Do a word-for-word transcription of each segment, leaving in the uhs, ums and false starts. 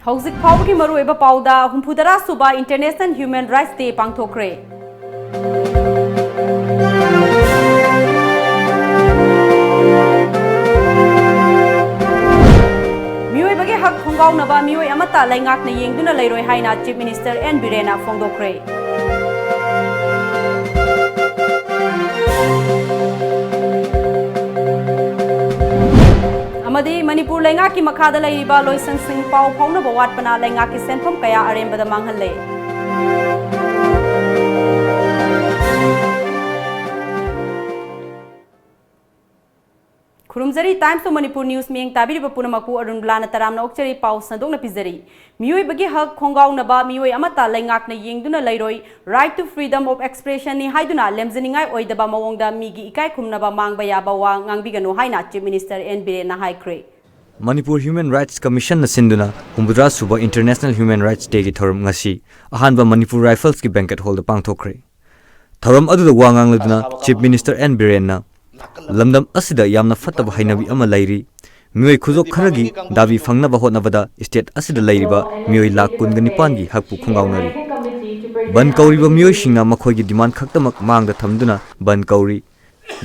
ꯍꯧꯖꯤꯛ ꯐꯥꯎꯕꯒꯤ ꯃꯔꯨꯑꯣꯏꯕ ꯄꯥꯎꯗ, ꯍꯨꯝꯐꯨꯇꯔꯥ ꯁꯨꯕ International Human Rights Day ꯄꯥꯡꯊꯣꯛꯈ꯭ꯔꯦ꯫ ꯃꯤꯑꯣꯏꯕꯒꯤ ꯍꯛ ꯈꯣꯡꯒꯥꯎꯅꯕ ꯃꯤꯑꯣꯏ ꯑꯃꯠꯇ ꯂꯩꯉꯥꯛꯅ ꯌꯦꯡꯗꯨꯅ ꯂꯩꯔꯣꯏ ꯍꯥꯏꯅ Chief Minister N ꯕꯤꯔꯦꯟꯅ ꯐꯣꯡꯗꯣꯛꯈ꯭ꯔꯦ꯫ ꯑꯃꯗꯤ ꯃꯅꯤꯄꯨꯔ ꯂꯩꯉꯥꯛꯀꯤ ꯃꯈꯥꯗ ꯂꯩꯔꯤꯕ ꯂꯣꯏꯁꯪꯁꯤꯡ ꯄꯥꯎ ꯐꯥꯎꯅꯕ ꯋꯥꯠꯄꯅ ꯂꯩꯉꯥꯛꯀꯤ ꯁꯦꯟꯐꯝ ꯀꯌꯥ ꯑꯔꯦꯝꯕꯗ ꯃꯥꯡꯍꯜꯂꯦ꯫ ꯈꯨꯔꯨꯝꯖꯔꯤ, Times of Manipur News ꯃꯤꯠꯌꯦꯡ ꯇꯥꯕꯤꯔꯤꯕ ꯄꯨꯝꯅꯃꯛꯄꯨ ꯑꯔꯨꯟ ꯕꯂꯥꯅ ꯇꯔꯥꯝꯅ ꯑꯣꯛꯆꯔꯤ꯫ ꯄꯥꯎ ꯁꯟꯗꯣꯛꯅ ꯄꯤꯖꯔꯤ꯫ ꯃꯤꯑꯣꯏꯕꯒꯤ ꯍꯛ ꯈꯣꯡꯒꯥꯎꯅꯕ ꯃꯤꯑꯣꯏ ꯑꯃꯠꯇ ꯂꯩꯉꯥꯛꯅ ꯌꯦꯡꯗꯨꯅ ꯂꯩꯔꯣꯏ, Right to Freedom of Expression ꯅꯤ ꯍꯥꯏꯗꯨꯅ ꯂꯦꯝꯖꯅꯤꯡꯉꯥꯏ ꯑꯣꯏꯗꯕ ꯃꯑꯣꯡꯗ ꯃꯤꯒꯤ ꯏꯀꯥꯏ ꯈꯨꯝꯅꯕ ꯃꯥꯡꯕ ꯌꯥꯕ ꯋꯥ ꯉꯥꯡꯕꯤꯒꯅꯨ ꯍꯥꯏꯅ Chief Minister N ꯕꯤꯔꯦꯟꯅ ꯍꯥꯏꯈ꯭ꯔꯦ꯫ ꯃꯅꯤꯄꯨꯔ Human Rights Commission ꯅ ꯁꯤꯟꯗꯨꯅ ꯍꯨꯝꯐꯨꯇꯔꯥ ꯁꯨꯕ International Human Rights Day ꯒꯤ ꯊꯧꯔꯝ ꯉꯁꯤ ꯑꯍꯥꯟꯕ ꯃꯅꯤꯄꯨꯔ Rifles ꯀꯤ banquet hall ꯗ ꯄꯥꯡꯊꯣꯛꯈ꯭ꯔꯦ꯫ ꯊꯧꯔꯝ ꯑꯗꯨꯗ ꯋꯥ ꯉꯥꯡꯂꯗꯨꯅ Chief Minister N ꯕꯤꯔꯦꯟꯅ ꯂꯝꯗꯝ ꯑꯁꯤꯗ ꯌꯥꯝꯅ ꯐꯠꯇꯕ ꯍꯩꯅꯕꯤ ꯑꯃ ꯂꯩꯔꯤ꯫ ꯃꯤꯑꯣꯏ ꯈꯨꯖꯣꯞ ꯈꯔꯒꯤ ꯗꯥꯕꯤ ꯐꯪꯅꯕ ꯍꯣꯠꯅꯕꯗ state ꯑꯁꯤꯗ ꯂꯩꯔꯤꯕ ꯃꯤꯑꯣꯏ ꯂꯥꯈ ꯀꯨꯟꯒ ꯅꯤꯄꯥꯟꯒꯤ ꯍꯛꯄꯨ ꯈꯣꯡꯒꯥꯎꯅꯔꯤ꯫ ꯕꯟ ꯀꯧꯔꯤꯕ ꯃꯤꯑꯣꯏꯁꯤꯡꯅ ꯃꯈꯣꯏꯒꯤ demand ꯈꯛꯇꯃꯛ ꯃꯥꯡꯗ ꯊꯝꯗꯨꯅ ꯕꯟ ꯀꯧꯔꯤ꯫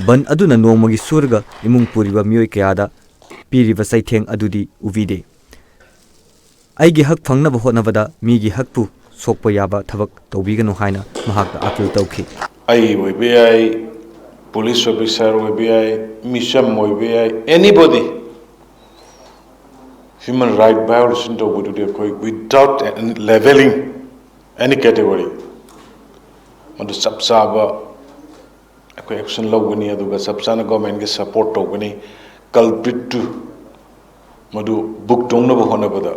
ꯕꯟ ꯑꯗꯨꯅ ꯅꯣꯡꯃꯒꯤ ꯁꯨꯔꯒ ꯏꯃꯨꯡ ꯄꯨꯔꯤꯕ ꯃꯤꯑꯣꯏ ꯀꯌꯥꯗ ꯄꯤꯔꯤꯕ ꯆꯩꯊꯦꯡ ꯑꯗꯨꯗꯤ ꯎꯕꯤꯗꯦ꯫ ꯑꯩꯒꯤ ꯍꯛ ꯐꯪꯅꯕ ꯍꯣꯠꯅꯕꯗ ꯃꯤꯒꯤ ꯍꯛꯄꯨ ꯁꯣꯛꯄ ꯌꯥꯕ ꯊꯕꯛ ꯇꯧꯕꯤꯒꯅꯨ ꯍꯥꯏꯅ ꯃꯍꯥꯛꯇ appeal ꯇꯧꯈꯤ꯫ ꯑꯩ ꯑꯣꯏꯕ ꯌꯥꯏ, police officer ꯑꯣꯏꯕ ꯌꯥꯏ, ꯃꯤꯆꯝ ꯑꯣꯏꯕ ꯌꯥꯏ, anybody human right violation ꯇꯧꯕꯗꯨꯗꯤ ꯑꯩꯈꯣꯏ without any leveling any category ꯃꯗꯨ ꯆꯞ ꯆꯥꯕ ꯑꯩꯈꯣꯏ action ꯂꯧꯒꯅꯤ, ꯑꯗꯨꯒ ꯆꯞ ꯆꯥꯅ government ꯀꯤ support ꯇꯧꯒꯅꯤ꯫ Culprit ꯇꯨ ꯃꯗꯨ book ꯇꯧꯅꯕ ꯍꯣꯠꯅꯕꯗ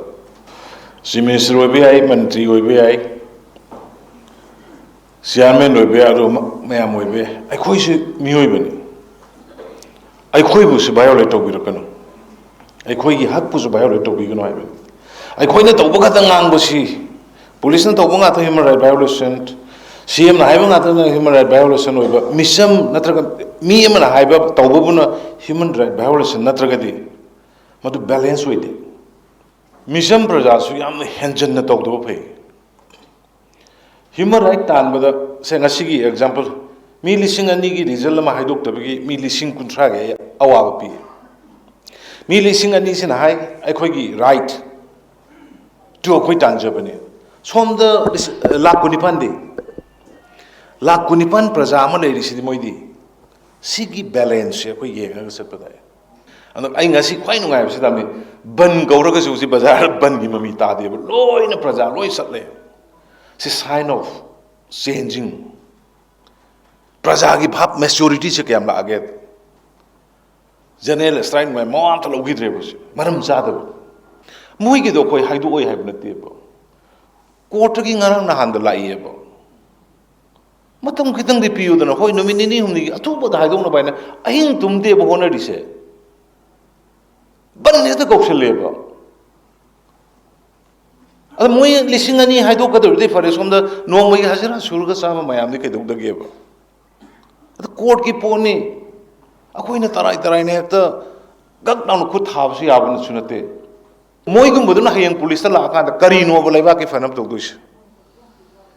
Chief Minister ꯑꯣꯏꯕ ꯌꯥꯏ, ꯃꯟꯇ꯭ꯔꯤ ꯑꯣꯏꯕ ꯌꯥꯏ, chairman ꯑꯣꯏꯕ ꯌꯥꯏ, ꯑꯗꯨ ꯃ-, ꯃꯌꯥꯝ ꯑꯣꯏꯕ ꯌꯥꯏ꯫ ꯑꯩꯈꯣꯏꯁꯨ ꯃꯤꯑꯣꯏꯕꯅꯤ꯫ ꯑꯩꯈꯣꯏꯕꯨꯁꯨ violate ꯇꯧꯕꯤꯔꯛꯀꯅꯨ, ꯑꯩꯈꯣꯏꯒꯤ ꯍꯛꯄꯨꯁꯨ violate ꯇꯧꯕꯤꯒꯅꯨ ꯍꯥꯏꯕꯅꯤ꯫ ꯑꯩꯈꯣꯏꯅ ꯇꯧꯕ ꯈꯛꯇ ꯉꯥꯡꯕꯁꯤ, police ꯅ ꯇꯧꯕ ꯉꯥꯛꯇ human right violation, C M ꯅ ꯍꯥꯏꯕ ꯉꯥꯛꯇꯅ human right violation ꯑꯣꯏꯕ, ꯃꯤꯆꯝ ꯅꯠꯇ꯭ꯔꯒ ꯃꯤ ꯑꯃꯅ ꯍꯥꯏꯕ ꯇꯧꯕꯕꯨꯅ human right violation ꯅꯠꯇ꯭ꯔꯒꯗꯤ ꯃꯗꯨ balance ꯑꯣꯏꯗꯦ꯫ ꯃꯤꯆꯝ ꯄ꯭ꯔꯖꯥꯁꯨ ꯌꯥꯝꯅ ꯍꯦꯟꯖꯟꯅ ꯇꯧꯗꯕ ꯐꯩ꯫ ꯍ꯭ꯌꯨꯃꯟ ꯔꯥꯏꯠ ꯇꯥꯟꯕꯗ, ꯁꯦ, ꯉꯁꯤꯒꯤ ꯑꯦꯛꯖꯥꯝꯄꯜ, ꯃꯤ ꯂꯤꯁꯤꯡ ꯑꯅꯤꯒꯤ ꯔꯤꯖꯜ ꯑꯃ ꯍꯥꯏꯗꯣꯛꯇꯕꯒꯤ ꯃꯤ ꯂꯤꯁꯤꯡ ꯀꯨꯟꯊ꯭ꯔꯥꯒꯤ ꯑꯋꯥꯕ ꯄꯤ꯫ ꯃꯤ ꯂꯤꯁꯤꯡ ꯑꯅꯤꯁꯤꯅ ꯍꯥꯏ, "ꯑꯩꯈꯣꯏꯒꯤ ꯔꯥꯏꯠ ꯇꯨ ꯑꯩꯈꯣꯏ ꯇꯥꯟꯖꯕꯅꯦ"꯫ ꯁꯣꯝꯗ ꯂꯤꯁ-, ꯂꯥꯈ ꯀꯨꯟꯅꯤꯄꯥꯟꯗꯤ, ꯂꯥꯈ ꯀꯨꯟꯅꯤꯄꯥꯟ ꯄ꯭ꯔꯖꯥ ꯑꯃ ꯂꯩꯔꯤꯁꯤꯗꯤ ꯃꯣꯏꯗꯤ꯫ ꯁꯤꯒꯤ ꯕꯦꯂꯦꯟꯁꯁꯦ ꯑꯩꯈꯣꯏ ꯌꯦꯡꯉꯒ ꯆꯠꯄ ꯇꯥꯏ꯫ ꯑꯗꯣ ꯑꯩ ꯉꯁꯤ ꯈ꯭ꯋꯥꯏ ꯅꯨꯡꯉꯥꯏꯕꯁꯤ ꯇꯝꯃꯤ, ꯕꯟ ꯀꯧꯔꯒꯁꯨ ꯍꯧꯖꯤꯛ ꯕꯖꯥꯔ ꯕꯟꯒꯤ ꯃꯃꯤ ꯇꯥꯗꯦꯕ, ꯂꯣꯏꯅ ꯄ꯭ꯔꯖꯥ ꯂꯣꯏ ꯆꯠꯂꯦ꯫ ꯁꯤ sign of changing꯫ ꯄ꯭ꯔꯖꯥꯒꯤ ꯚꯥꯞ, ꯃꯦꯆꯨꯔꯤꯇꯤꯁꯦ ꯀꯌꯥꯝ ꯂꯥꯛꯑꯒꯦ? ꯖꯦꯅꯔꯦꯜ ꯁ꯭ꯇ꯭ꯔꯥꯏꯛ ꯃꯌꯥꯝ ꯃꯋꯥ ꯑꯝꯇ ꯂꯧꯈꯤꯗ꯭ꯔꯦꯕ ꯍꯧꯖꯤꯛ, ꯃꯔꯝ ꯆꯥꯗꯕ꯫ ꯃꯣꯏꯒꯤꯗꯣ ꯑꯩꯈꯣꯏ ꯍꯥꯏꯗꯣꯛꯑꯣꯏ ꯍꯥꯏꯕ ꯅꯠꯇꯦꯕ, ꯀꯣꯔꯠꯇꯒꯤ ꯉꯔꯥꯡ ꯅꯍꯥꯟꯗ ꯂꯥꯛꯏꯑꯕ꯫ ꯃꯇꯝ ꯈꯤꯇꯪꯗꯤ ꯄꯤꯌꯨꯗꯅ, ꯍꯣꯏ, ꯅꯨꯃꯤꯠ ꯅꯤꯅꯤ ꯍꯨꯝꯅꯤꯒꯤ ꯑꯊꯨꯕꯗ ꯍꯥꯏꯗꯣꯛꯅꯕ ꯍꯥꯏꯅ ꯑꯍꯤꯡ ꯇꯨꯝꯗꯦꯕ ꯍꯣꯠꯅꯔꯤꯁꯦ, ꯕꯟ ꯍꯦꯛꯇ ꯀꯧꯁꯜꯂꯦꯕ꯫ ꯑꯗ ꯃꯣꯏ ꯂꯤꯁꯤꯡ ꯑꯅꯤ ꯍꯥꯏꯗꯣꯛꯀꯗꯧꯔꯗꯤ ꯐꯔꯦ, ꯁꯣꯝꯗ ꯅꯣꯡꯃꯒꯤ ꯍꯖꯤꯔꯥ ꯁꯨꯔꯒ ꯆꯥꯕ ꯃꯌꯥꯝꯗꯤ ꯀꯩꯗꯧꯗꯒꯦꯕ? ꯑꯗ ꯀꯣꯔꯠꯀꯤ ꯄꯣꯠꯅꯤ, ꯑꯩꯈꯣꯏꯅ ꯇꯔꯥꯏ ꯇꯔꯥꯏꯅ ꯍꯦꯛꯇ ꯒꯛ ꯂꯥꯎꯅ ꯈꯨꯠ ꯊꯥꯕꯁꯨ ꯌꯥꯕꯅꯁꯨ ꯅꯠꯇꯦ꯫ ꯃꯣꯏꯒꯨꯝꯕꯗꯨꯅ ꯍꯌꯦꯡ ꯄꯨꯂꯤꯁꯇ ꯂꯥꯛꯑꯀꯥꯟꯗ ꯀꯔꯤꯅꯣꯕ ꯂꯩꯕꯥꯛꯀꯤ ꯐꯅꯕ ꯇꯧꯗꯣꯏꯁꯦ?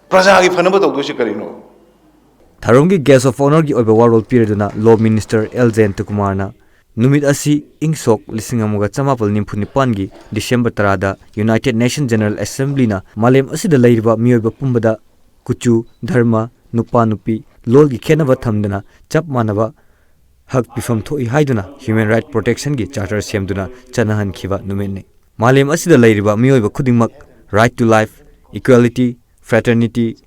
ꯄ꯭ꯔꯖꯥꯒꯤ ꯐꯅꯕ ꯇꯧꯗꯣꯏꯁꯦ ꯀꯔꯤꯅꯣ? ꯊꯧꯔꯝꯒꯤ ꯒꯦꯁ ꯑꯣꯐ ꯑꯣꯅꯔꯒꯤ ꯑꯣꯏꯕ ꯋꯥꯔꯣꯜ ꯄꯤꯔꯗꯨꯅ ꯂꯣ ꯃꯤꯅꯤꯁꯇꯔ ꯑꯦꯜ ꯖꯌꯟꯇꯀꯨꯃꯥꯔꯅ ꯅꯨꯃꯤꯠ ꯑꯁꯤ ꯏꯪ ꯁꯣꯛ ꯂꯤꯁꯤꯡ ꯑꯃꯒ ꯆꯃꯥꯄꯜ ꯅꯤꯐꯨ ꯅꯤꯄꯥꯟꯒꯤ ꯗꯤꯁꯦꯝꯕꯔ ꯇꯔꯥꯗ ꯌꯨꯅꯥꯏꯇꯦꯗ ꯅꯦꯁꯟ ꯖꯦꯅꯔꯦꯜ ꯑꯦꯁꯦꯝꯕ꯭ꯂꯤꯅ ꯃꯥꯂꯦꯝ ꯑꯁꯤꯗ ꯂꯩꯔꯤꯕ ꯃꯤꯑꯣꯏꯕ ꯄꯨꯝꯕꯗ ꯀꯨꯆꯨ, ꯙꯔꯃ, ꯅꯨꯄꯥ ꯅꯨꯄꯤ, ꯂꯣꯜꯒꯤ ꯈꯦꯠꯅꯕ ꯊꯝꯗꯅ ꯆꯞ ꯃꯥꯟꯅꯕ ꯍꯛ ꯄꯤꯐꯝ ꯊꯣꯛꯏ ꯍꯥꯏꯗꯨꯅ ꯍ꯭ꯌꯨꯃꯦꯟ ꯔꯥꯏꯠ ꯄ꯭ꯔꯣꯇꯦꯛꯁꯟꯒꯤ ꯆꯥꯔꯇꯔ ꯁꯦꯝꯗꯨꯅ ꯆꯠꯅꯍꯟꯈꯤꯕ ꯅꯨꯃꯤꯠꯅꯤ꯫ ꯃꯥꯂꯦꯝ ꯑꯁꯤꯗ ꯂꯩꯔꯤꯕ ꯃꯤꯑꯣꯏꯕ ꯈꯨꯗꯤꯡꯃꯛ right to life, equality, fraternity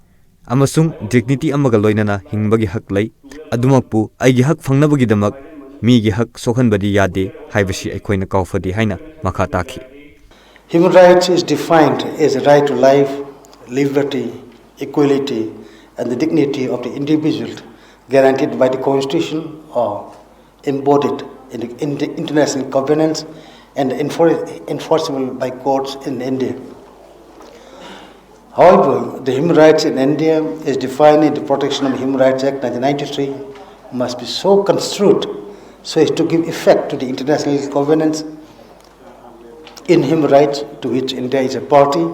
ꯑꯃꯁꯨꯡ dignity ꯑꯃꯒ ꯂꯣꯏꯅꯅ ꯍꯤꯡꯕꯒꯤ ꯍꯛ ꯂꯩ꯫ ꯑꯗꯨꯃꯛꯄꯨ ꯑꯩꯒꯤ ꯍꯛ ꯐꯪꯅꯕꯒꯤꯗꯃꯛ ꯃꯤꯒꯤ ꯍꯛ ꯁꯣꯛꯍꯟꯕꯗꯤ ꯌꯥꯗꯦ ꯍꯥꯏꯕꯁꯤ ꯑꯩꯈꯣꯏꯅ ꯀꯥꯎꯐꯗꯦ ꯍꯥꯏꯅ ꯃꯈꯥ ꯇꯥꯈꯤ꯫ Human rights is defined as a right to life, liberty, equality, and the dignity of the individual guaranteed by the Constitution or embodied in the in- international covenants and enfor- enforceable by courts in India. However, the human rights in India is defined in the Protection of Human Rights Act nineteen ninety-three must be so construed so as to give effect to the international covenants In human rights to which India is a party,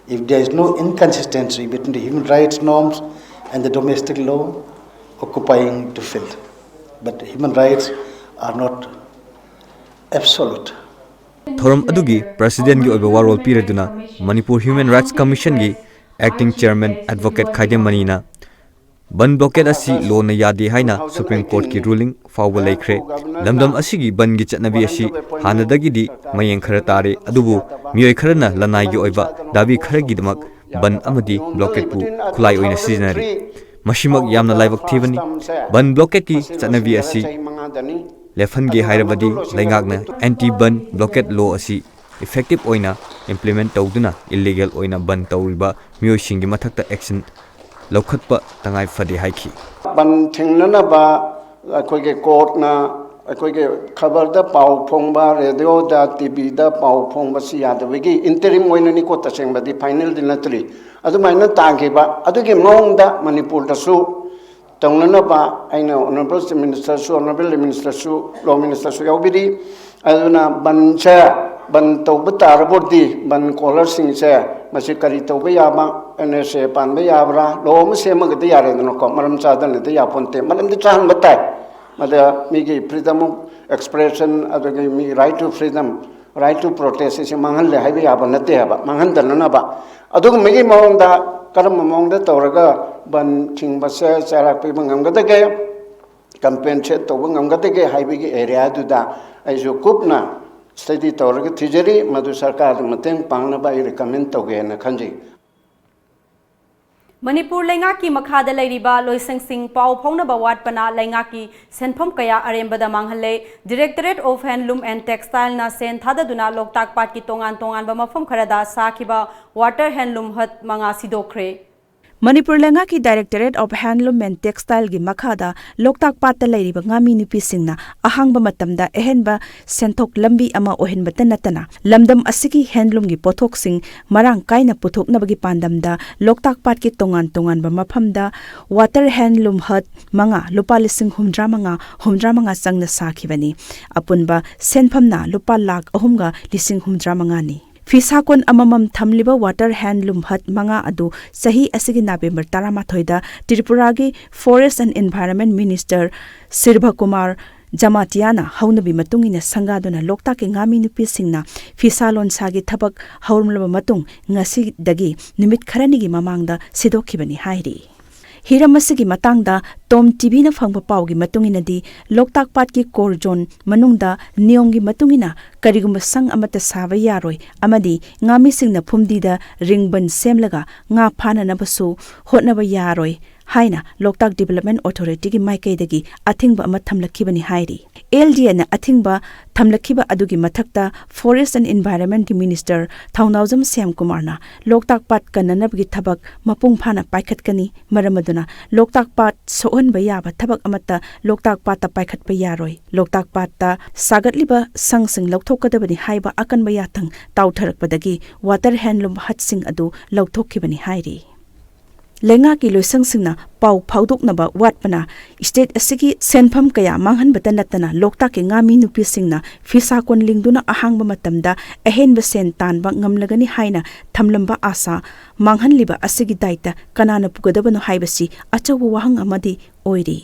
if there is no inconsistency between the human rights norms and the domestic law, occupying the field. But human rights are not absolute. ꯊꯧꯔꯝ ꯑꯗꯨꯒꯤ ꯄ꯭ꯔꯁꯤꯗꯦꯟꯒꯤ ꯑꯣꯏꯕ ꯋꯥꯔꯣꯜ ꯄꯤꯔꯗꯨꯅ Manipur human rights ꯀꯃꯤꯁꯟꯒꯤ acting chairman advocate Khaidem ꯃꯅꯤꯅ bandh blockade ꯑꯁꯤ ꯂꯣꯅ ꯌꯥꯗꯦ ꯍꯥꯏꯅ ꯁꯨꯄ꯭ꯔꯤꯝ ꯀꯣꯔꯠꯀꯤ ꯔꯨꯂꯤꯡ ꯐꯥꯎꯕ ꯂꯩꯈ꯭ꯔꯦ꯫ ꯂꯝꯗꯝ ꯑꯁꯤꯒꯤ ꯕꯟꯒꯤ ꯆꯠꯅꯕꯤ ꯑꯁꯤ ꯍꯥꯟꯅꯗꯒꯤꯗꯤ ꯃꯌꯦꯡ ꯈꯔ ꯇꯥꯔꯦ, ꯑꯗꯨꯕꯨ ꯃꯤꯑꯣꯏ ꯈꯔꯅ ꯂꯅꯥꯏꯒꯤ ꯑꯣꯏꯕ ꯗꯥꯕꯤ ꯈꯔꯒꯤꯗꯃꯛ ꯕꯟ ꯑꯃꯗꯤ ꯕ꯭ꯂꯣꯀꯦꯠꯄꯨ ꯈꯨꯠꯂꯥꯏ ꯑꯣꯏꯅ ꯁꯤꯖꯤꯟꯅꯔꯤ꯫ ꯃꯁꯤꯃꯛ ꯌꯥꯝꯅ ꯂꯥꯏꯕꯛ ꯊꯤꯕꯅꯤ꯫ ꯕꯟ ꯕ꯭ꯂꯣꯀꯦꯠꯀꯤ ꯆꯠꯅꯕꯤ ꯑꯁꯤ ꯂꯦꯞꯍꯟꯒꯦ ꯍꯥꯏꯔꯕꯗꯤ ꯂꯩꯉꯥꯛꯅ ꯑꯦꯟꯇꯤ ꯕꯟ ꯕ꯭ꯂꯣꯀꯦꯠ ꯂꯣ ꯑꯁꯤ ꯏꯐꯦꯛꯇꯤꯚ ꯑꯣꯏꯅ ꯏꯝꯄ꯭ꯂꯤꯃꯦꯟꯠ ꯇꯧꯗꯨꯅ ꯏꯜꯂꯤꯒꯦꯜ ꯑꯣꯏꯅ ꯕꯟ ꯇꯧꯔꯤꯕ ꯃꯤꯑꯣꯏꯁꯤꯡꯒꯤ ꯃꯊꯛꯇ ꯑꯦꯛꯁꯟ ꯂꯧꯈꯠꯄ ꯇꯉꯥꯏ ꯐꯗꯦ ꯍꯥꯏꯈꯤ꯫ ꯕꯟ ꯊꯤꯡꯅꯅꯕ ꯑꯩꯈꯣꯏꯒꯤ ꯀꯣꯔꯠꯅ ꯑꯩꯈꯣꯏꯒꯤ ꯈꯕꯔꯗ ꯄꯥꯎ ꯐꯣꯡꯕ, ꯔꯦꯗꯤꯑꯣꯗ, ꯇꯤ ꯚꯤꯗ ꯄꯥꯎ ꯐꯣꯡꯕꯁꯤ ꯌꯥꯗꯕꯒꯤ ꯏꯟꯇꯔꯤꯝ ꯑꯣꯏꯅꯅꯤꯀꯣ, ꯇꯁꯦꯡꯕꯗꯤ ꯐꯥꯏꯅꯦꯜꯗꯤ ꯅꯠꯇ꯭ꯔꯤ꯫ ꯑꯗꯨꯃꯥꯏꯅ ꯇꯥꯈꯤꯕ ꯑꯗꯨꯒꯤ ꯃꯑꯣꯡꯗ ꯃꯅꯤꯄꯨꯔꯗꯁꯨ ꯇꯧꯅꯅꯕ ꯑꯩꯅ ꯑꯣꯅꯔꯦꯕꯜ ꯆꯤꯐ ꯃꯤꯅꯤꯁꯇꯔꯁꯨ, ꯑꯣꯅꯔꯦꯕꯜ ꯂꯤꯝ ꯃꯤꯅꯤꯁꯇꯔꯁꯨ, ꯂꯣ ꯃꯤꯅꯤꯁꯇꯔꯁꯨ ꯌꯥꯎꯕꯤꯔꯤ꯫ ꯑꯗꯨꯅ ꯕꯟꯁꯦ, ꯕꯟ ꯇꯧꯕ ꯇꯥꯔꯕꯗꯤ ꯕꯟ ꯀꯣꯂꯔꯁꯤꯡꯁꯦ ꯃꯁꯤ ꯀꯔꯤ ꯇꯧꯕ ꯌꯥꯕ, ꯑꯦꯟ ꯑꯦꯁ ꯑꯦ ꯄꯥꯟꯕ ꯌꯥꯕ꯭ꯔꯥ, ꯂꯣ ꯑꯃ ꯁꯦꯝꯃꯒꯗꯤ ꯌꯥꯔꯦꯗꯅꯀꯣ, ꯃꯔꯝ ꯆꯥꯗꯅꯗꯤ ꯌꯥꯄꯣꯟꯇꯦ, ꯃꯔꯝꯗꯤ ꯆꯥꯍꯟꯕ ꯇꯥꯏ꯫ ꯃꯗ ꯃꯤꯒꯤ freedom of expression ꯑꯗꯨꯒ ꯃꯤ right to freedom, right to protest ꯑꯁꯤ ꯃꯥꯡꯍꯜꯂꯦ ꯍꯥꯏꯕ ꯌꯥꯕ ꯅꯠꯇꯦ ꯍꯥꯏꯕ, ꯃꯥꯡꯍꯟꯗꯅꯅꯕ꯫ ꯑꯗꯨꯒꯨꯝꯕꯒꯤ ꯃꯑꯣꯡꯗ ꯀꯔꯝꯕ ꯃꯑꯣꯡꯗ ꯇꯧꯔꯒ ꯕꯟ ꯊꯤꯡꯕꯁꯦ ꯆꯩꯔꯥꯛ ꯄꯤꯕ ꯉꯝꯒꯗꯒꯦ, compensate ꯇꯧꯕ ꯉꯝꯒꯗꯒꯦ ꯍꯥꯏꯕꯒꯤ ꯑꯦꯔꯤꯌꯥꯗꯨꯗ ꯑꯩꯁꯨ ꯀꯨꯞꯅ ꯁ꯭ꯇꯗꯤ ꯇꯧꯔꯒ ꯊꯤꯖꯔꯤ꯫ ꯃꯗꯨ ꯁꯔꯀꯥꯔꯗ ꯃꯇꯦꯡ ꯄꯥꯡꯅꯕ ꯑꯩ ꯔꯤꯀꯃꯦꯟ ꯇꯧꯒꯦꯅ ꯈꯟꯖꯩ꯫ ꯃꯅꯤꯄꯨꯔ ꯂꯩꯉꯥꯛꯀꯤ ꯃꯈꯥꯗ ꯂꯩꯔꯤꯕ ꯂꯣꯏꯁꯪꯁꯤꯡ ꯄꯥꯎ ꯐꯥꯎꯅꯕ ꯋꯥꯠꯄꯅ ꯂꯩꯉꯥꯛꯀꯤ ꯁꯦꯟꯐꯝ ꯀꯌꯥ ꯑꯔꯦꯝꯕꯗ ꯃꯥꯡꯍꯜꯂꯦ꯫ Directorate of Handloom and Textileꯅ ꯁꯦꯟ ꯊꯥꯗꯗꯨꯅ ꯂꯣꯛꯇꯥꯛ ꯄꯥꯠꯀꯤ ꯇꯣꯉꯥꯟ ꯇꯣꯉꯥꯟꯕ ꯃꯐꯝ ꯈꯔꯗ ꯁꯥꯈꯤꯕ water handloom hut ꯃꯉꯥ ꯁꯤꯗꯣꯛꯈ꯭ꯔꯦ꯫ ꯃꯅꯤꯄꯨꯔ ꯂꯩꯉꯥꯛꯀꯤ Directorate of Handloom and Textileꯒꯤ ꯃꯈꯥꯗ ꯂꯣꯛꯇꯥꯛ ꯄꯥꯠꯇ ꯂꯩꯔꯤꯕ ꯉꯥꯃꯤ ꯅꯨꯄꯤꯁꯤꯡꯅ ꯑꯍꯥꯡꯕ ꯃꯇꯝꯗ ꯑꯍꯦꯟꯕ ꯁꯦꯟꯊꯣꯛ ꯂꯝꯕꯤ ꯑꯃ ꯑꯣꯏꯍꯟꯕꯇ ꯅꯠꯇꯅ, ꯂꯝꯗꯝ ꯑꯁꯤꯒꯤ handloomꯒꯤ ꯄꯣꯠꯊꯣꯛꯁꯤꯡ ꯃꯔꯥꯡ ꯀꯥꯏꯅ ꯄꯨꯊꯣꯛꯅꯕꯒꯤ ꯄꯥꯟꯗꯝꯗ ꯂꯣꯛꯇꯥꯛ ꯄꯥꯠꯀꯤ ꯇꯣꯉꯥꯟ ꯇꯣꯉꯥꯟꯕ ꯃꯐꯝꯗ water handloom hut ꯃꯉꯥ, ꯂꯨꯄꯥ ꯂꯤꯁꯤꯡ ꯍꯨꯝꯗ꯭ꯔꯥ ꯃꯉꯥ, ꯍꯨꯝꯗ꯭ꯔꯥ ꯃꯉꯥ ꯆꯪꯅ ꯁꯥꯈꯤꯕꯅꯤ꯫ ꯑꯄꯨꯟꯕ ꯁꯦꯟꯐꯝꯅ ꯂꯨꯄꯥ ꯂꯥꯈ ꯑꯍꯨꯝꯒ ꯂꯤꯁꯤꯡ ꯍꯨꯝꯗ꯭ꯔꯥ ꯃꯉꯥꯅꯤ꯫ ꯐꯤꯁꯥꯀꯣꯟ ꯑꯃꯃꯝ ꯊꯝꯂꯤꯕ water handloom hut ꯃꯉꯥ ꯑꯗꯨ ꯆꯍꯤ ꯑꯁꯤꯒꯤ ꯅꯕꯦꯝꯕꯔ ꯇꯔꯥꯃꯥꯊꯣꯏꯗ ꯇ꯭ꯔꯤꯄꯨꯔꯥꯒꯤ Forest and Environment Minister ꯁꯤꯔꯚ Kumar ꯖꯃꯥꯇꯤꯌꯥꯅ ꯍꯧꯅꯕꯤ ꯃꯇꯨꯡ ꯏꯟꯅ ꯁꯪꯒꯥꯗꯨꯅ ꯂꯣꯛꯇꯥꯛꯀꯤ ꯉꯥꯃꯤ ꯅꯨꯄꯤꯁꯤꯡꯅ ꯐꯤꯁꯥ ꯂꯣꯟꯁꯥꯒꯤ ꯊꯕꯛ ꯍꯧꯔꯝꯂꯕ ꯃꯇꯨꯡ ꯉꯁꯤꯗꯒꯤ ꯅꯨꯃꯤꯠ ꯈꯔꯅꯤꯒꯤ ꯃꯃꯥꯡꯗ ꯁꯤꯗꯣꯛꯈꯤꯕꯅꯤ ꯍꯥꯏꯔꯤ꯫ ꯍꯤꯔꯝ ꯑꯁꯤꯒꯤ ꯃꯇꯥꯡꯗ ꯇꯣꯝ ꯇꯤꯚꯤꯅ ꯐꯪꯕ ꯄꯥꯎꯒꯤ ꯃꯇꯨꯡ ꯏꯟꯅꯗꯤ, ꯂꯣꯛꯇꯥꯛ ꯄꯥꯠꯀꯤ core zone ꯃꯅꯨꯡꯗ ꯅꯤꯌꯣꯝꯒꯤ ꯃꯇꯨꯡ ꯏꯟꯅ ꯀꯔꯤꯒꯨꯝꯕ ꯁꯪ ꯑꯃꯠꯇ ꯁꯥꯕ ꯌꯥꯔꯣꯏ ꯑꯃꯗꯤ ꯉꯥꯃꯤꯁꯤꯡꯅ ꯐꯨꯝꯗꯤꯗ ꯔꯤꯡꯕꯟ ꯁꯦꯝꯂꯒ ꯉꯥ ꯐꯥꯅꯅꯕꯁꯨ ꯍꯣꯠꯅꯕ ꯌꯥꯔꯣꯏ ꯍꯥꯏꯅ ꯂꯣꯛꯇꯥꯛ Development Authorityꯒꯤ ꯃꯥꯏꯀꯩꯗꯒꯤ ꯑꯊꯤꯡꯕ ꯑꯃ ꯊꯝꯂꯛꯈꯤꯕꯅꯤ ꯍꯥꯏꯔꯤ꯫ LDAꯅ ꯑꯊꯤꯡꯕ ꯊꯝꯂꯛꯈꯤꯕ ꯑꯗꯨꯒꯤ ꯃꯊꯛꯇ Forest and Environmentꯀꯤ Minister ꯊꯧꯅꯥꯎꯖꯝ ꯁ꯭ꯌꯥꯝꯀꯨꯃꯥꯔꯅ ꯂꯣꯛꯇꯥꯛ ꯄꯥꯠ ꯀꯟꯅꯅꯕꯒꯤ ꯊꯕꯛ ꯃꯄꯨꯡ ꯐꯥꯅ ꯄꯥꯏꯈꯠꯀꯅꯤ, ꯃꯔꯝ ꯑꯗꯨꯅ ꯂꯣꯛꯇꯥꯛ ꯄꯥꯠ ꯁꯣꯛꯍꯟꯕ ꯌꯥꯕ ꯊꯕꯛ ꯑꯃꯠꯇ ꯂꯣꯛꯇꯥꯛ ꯄꯥꯠꯇ ꯄꯥꯏꯈꯠꯄ ꯌꯥꯔꯣꯏ, ꯂꯣꯛꯇꯥꯛ ꯄꯥꯠꯇ ꯁꯥꯒꯠꯂꯤꯕ ꯁꯪꯁꯤꯡ ꯂꯧꯊꯣꯛꯀꯗꯕꯅꯤ ꯍꯥꯏꯕ ꯑꯀꯟꯕ ꯌꯥꯊꯪ ꯇꯥꯎꯊꯔꯛꯄꯗꯒꯤ water handloom hutꯁꯤꯡ ꯑꯗꯨ ꯂꯧꯊꯣꯛꯈꯤꯕꯅꯤ ꯍꯥꯏꯔꯤ꯫ ꯂꯩꯉꯥꯛꯀꯤ ꯂꯣꯏꯁꯪꯁꯤꯡꯅ ꯄꯥꯎ ꯐꯥꯎꯗꯣꯛꯅꯕ ꯋꯥꯠꯄꯅ state ꯑꯁꯤꯒꯤ ꯁꯦꯟꯐꯝ ꯀꯌꯥ ꯃꯥꯡꯍꯟꯕꯇ ꯅꯠꯇꯅ ꯂꯣꯛꯇꯥꯛꯀꯤ ꯉꯥꯃꯤ ꯅꯨꯄꯤꯁꯤꯡꯅ ꯐꯤꯁꯥꯀꯣꯟ ꯂꯤꯡꯗꯨꯅ ꯑꯍꯥꯡꯕ ꯃꯇꯝꯗ ꯑꯍꯦꯟꯕ ꯁꯦꯟ ꯇꯥꯟꯕ ꯉꯝꯂꯒꯅꯤ ꯍꯥꯏꯅ ꯊꯝꯂꯝꯕ ꯑꯥꯁꯥ ꯃꯥꯡꯍꯟꯂꯤꯕ ꯑꯁꯤꯒꯤ ꯗꯥꯏꯇ ꯀꯅꯥꯅ ꯄꯨꯒꯗꯕꯅꯣ ꯍꯥꯏꯕꯁꯤ ꯑꯆꯧꯕ ꯋꯥꯍꯪ ꯑꯃꯗꯤ ꯑꯣꯏꯔꯤ꯫